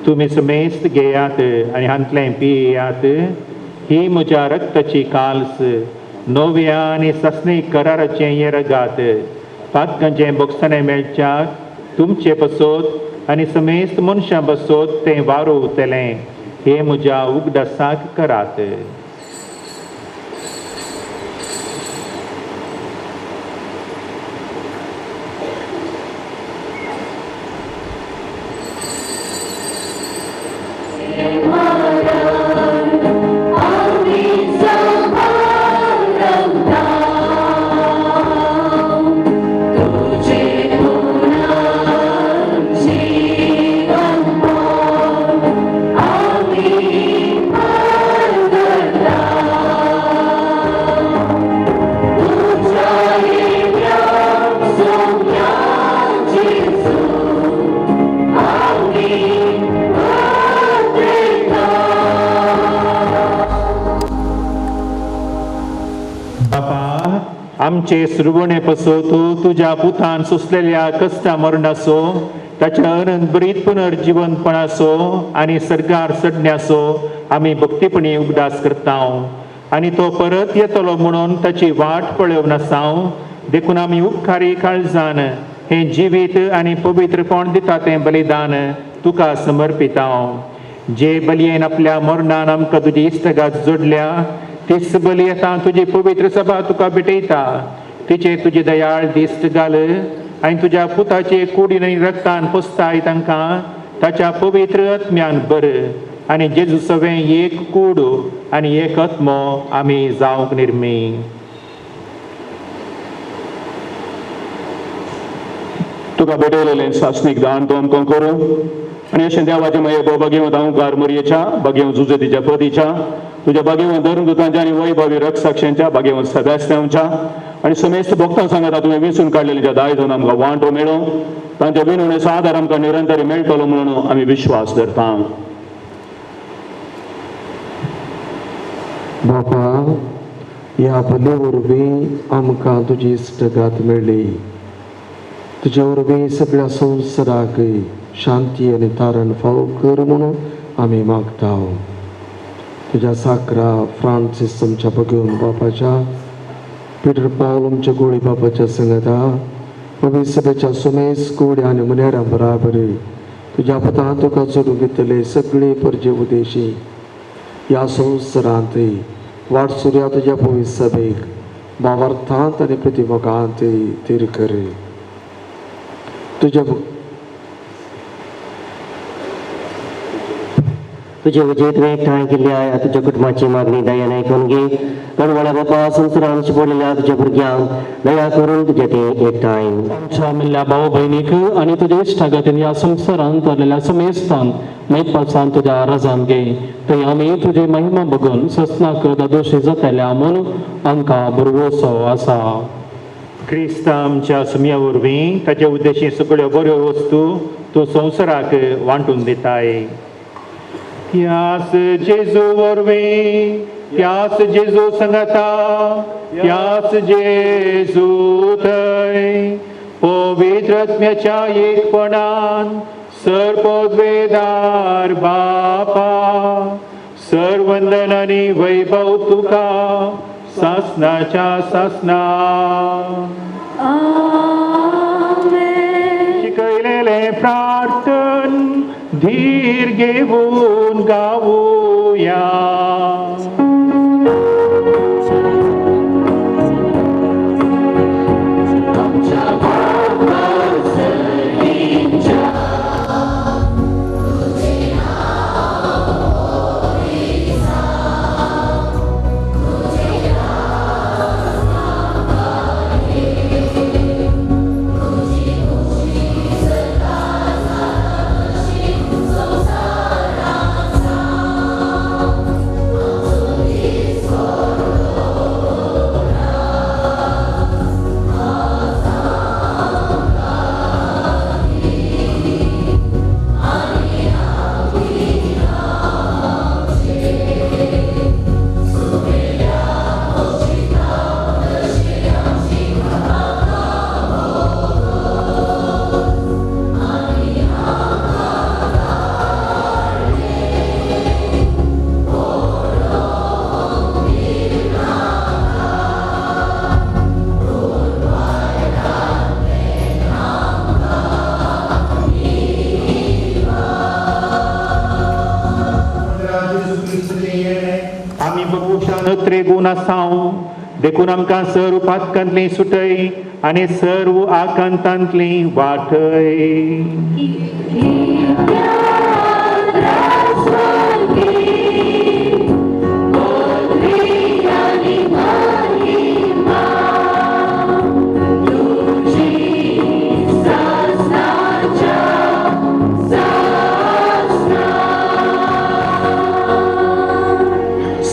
S7: तुमी समेस्त घेयात आनी हांतलें पियात, ही म्हज्या रक्ताची काल्स, नव्या आनी सासणी कराराचें हें रगात, पातकांचें बोगसणें मेळच्याक तुमचे पसत आनी समेस्त मनशां पसत तें वारोवतलें, हें म्हज्या उगडासाक करात. आमचे सुरवणे पसत तुज्या पुतान सोंसलेल्या कश्टा मरणाचो, ताच्या अनंत पुनर्जिवनपणाचो आनी सर्गार चडण्याचो आमी भक्तीपणी उगडास करता आनी तो परत येतलो म्हणून ताची वाट पळोवन आसाव. देखून आमी उपकारी काळजान हें जिवीत आनी पवित्रपण दिता तें बलिदान तुका समर्पिता. जे बलयेन आपल्या मरणान आमकां तुजी इश्टगात जोडल्या तीच बली आतां तुजी पवित्र सभा तुका भेटयता. तिचे तुजी दयाळ दिश्ट घाल आनी तुज्या पुताचे कुडीन आनी रक्तान पोसताय तांकां ताच्या पवित्र आत्म्यान बर आनी जेजू सवें एक कूड आनी एक आत्मो आमी जावंक निर्मी.
S12: तुका भेटयलेलें सासणीक दान तूं आमकां करूं आनी अशें देवाचें मागीर बागेवंत हांव मोरयेच्या बागेवंत जुजेतीच्या पदीच्या तुज्या बागेवंत धर्मदूतांच्या आनी वैभवी रक्षसाक्षांच्या बागेवंत सदास्त्यांच्या आनी समेस्त भक्तां सांगता तुवें वेंचून काडलेल्या दायजून आमकां वांटो मेळो, तांच्या विनवणेचो आदार आमकां निरंतर मेळटलो म्हणून आमी विश्वास धरता.
S2: बापा, ह्या बले वरवीं आमकां तुजी इश्टगात मेळ्ळी. तुज्या वरवीं सगळ्या संवसाराक शांती आनी तारण फावो कर म्हणून आमी मागता. तुज्या साकरा फ्रांसीस आमच्या भगवंत बापाच्या, पिटर पावल आमच्या गोळी बापाच्या संगता, पवित्र सभेच्या सुमेस कोडी आनी मुनेरां बराबर तुज्या पतान तुका जोडून घेतले सगळे परजे उदेशी ह्या संवसारांत वाट सुर्या तुज्या पवित्र सभेक भावार्थांत आनी प्रतिमोगांत थीर कर. तुज्या
S3: तुजे उजेत तुवें एकठांय केल्ल्या तुज्या कुटुंबाची मागणी दयान आयकून घे. गणवाड्या बापा, संवसारान शिपडलेल्या तुज्या भुरग्यांक दया करून तुजे ते एकठांय.
S18: आमच्या मेल्ल्या भाव भयणीक आनी तुज्या इश्टागतीन ह्या संवसारांत जाल्लेल्या समेस्तान मैपासान तुज्या रजान घे. थंय आमी तुजी महिमा बघून ससनाक दादोशी जातल्या म्हणून आमकां भरवसो आसा.
S7: क्रिस्त आमच्या सुमया वरवीं ताचे उद्देशी सगळ्यो बऱ्यो वस्तू तूं संवसाराक वांटून दिताय. त्यास जेजू वरवीं, त्यास जेजू संगता, त्यास जेजू थंय पवित्र आत्म्याच्या एकपणान सर्वपदवेदार बापा, सर्वंदन आनी वैभव तुका सासनाच्या सासना. शिकयलेलें प्रार्थन धीर घेवन गावया.
S19: Thank you.
S7: नत्रेगून आसाव देखून आमकां सर्व पातकांतली सुटय आनी सर्व आकांतांतली वाटय.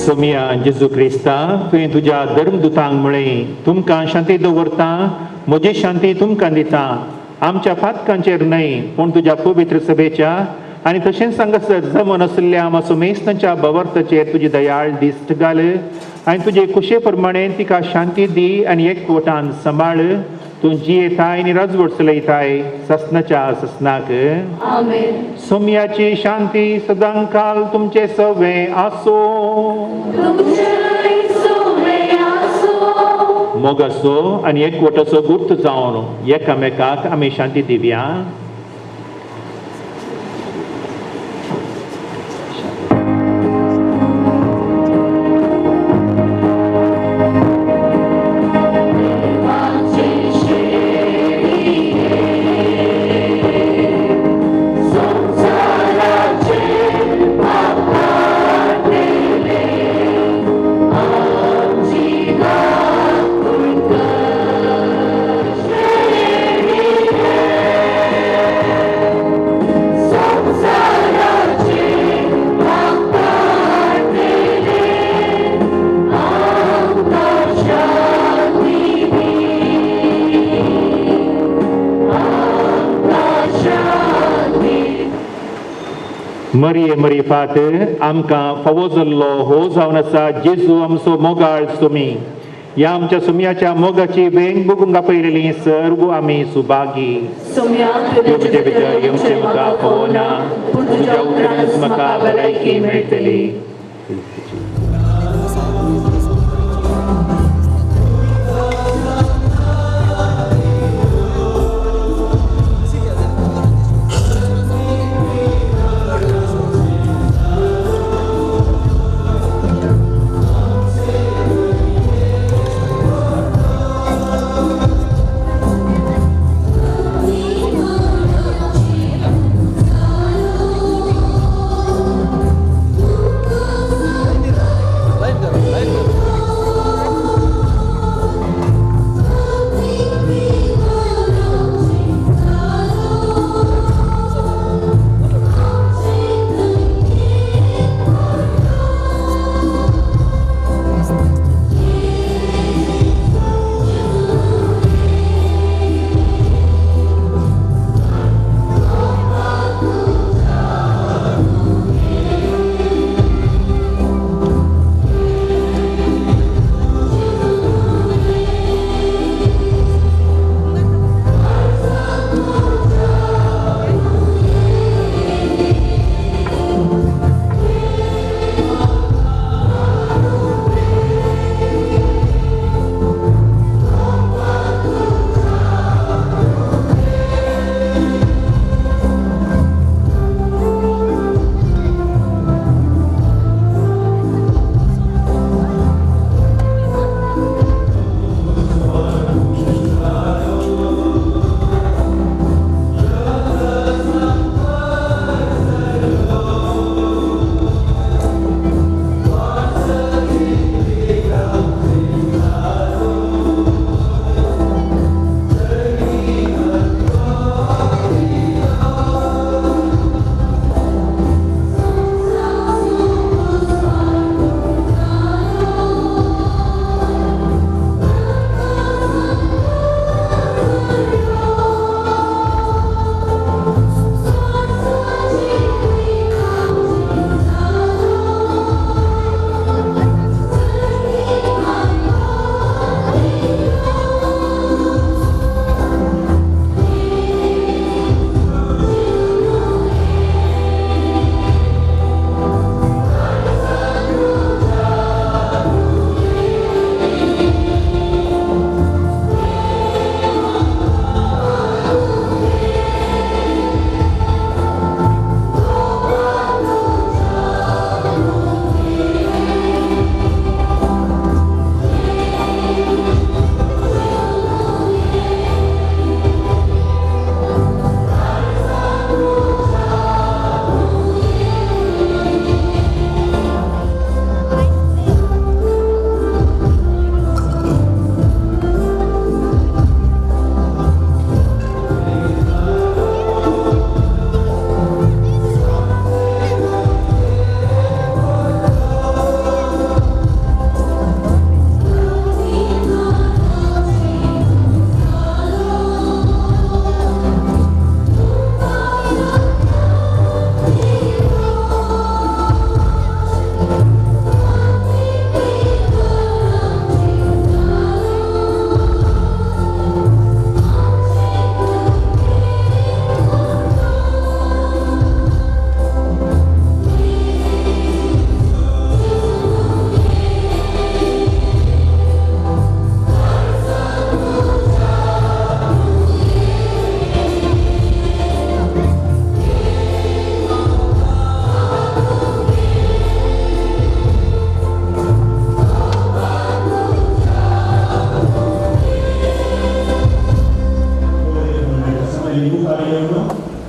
S7: सोमिया जेजू क्रिस्ता तुवें तुज्या धर्मदुतांक म्हळें तुमकां शांती दवरता म्हजी शांती तुमकां दिता आमच्या पातकांचेर न्हय पूण तुज्या पवित्र सभेच्या आनी तशेंच हांगासर जमन आशिल्ल्या आमा सुमेस्तांच्या बवर्ताचेर तुजी दयाळ दिश्ट घाल आनी तुजे कुशे प्रमाणे तिका शांती दी आनी एकवटान सांबाळ. तूं जियेताय आनी राजवट चलयताय ससनाच्या ससनाक. सोम्याची शांती सदांकाल तुमचे सवे आसो. मोगाचो आनी एकवटाचो गुर्त जावन एकामेकाक आमी शांती दिवया. मरिये मरिफात आमकां फावो जाल्लो हो जावन आसा जेजू आमचो मोगाळ सुमी. ह्या आमच्या सुमयाच्या मोगाची वेंग बगूंक आपयलेली सर्व आमी सुभागी. तुमचे भितर येवचें म्हाका फावो ना पूण तुज्या उतरानच म्हाका भलायकी मेळटली.
S19: Oh.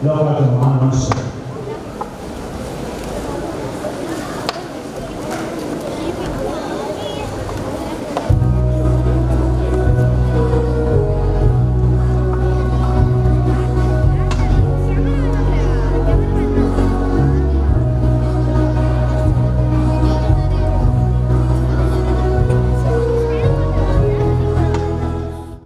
S19: लोकांचो मानस.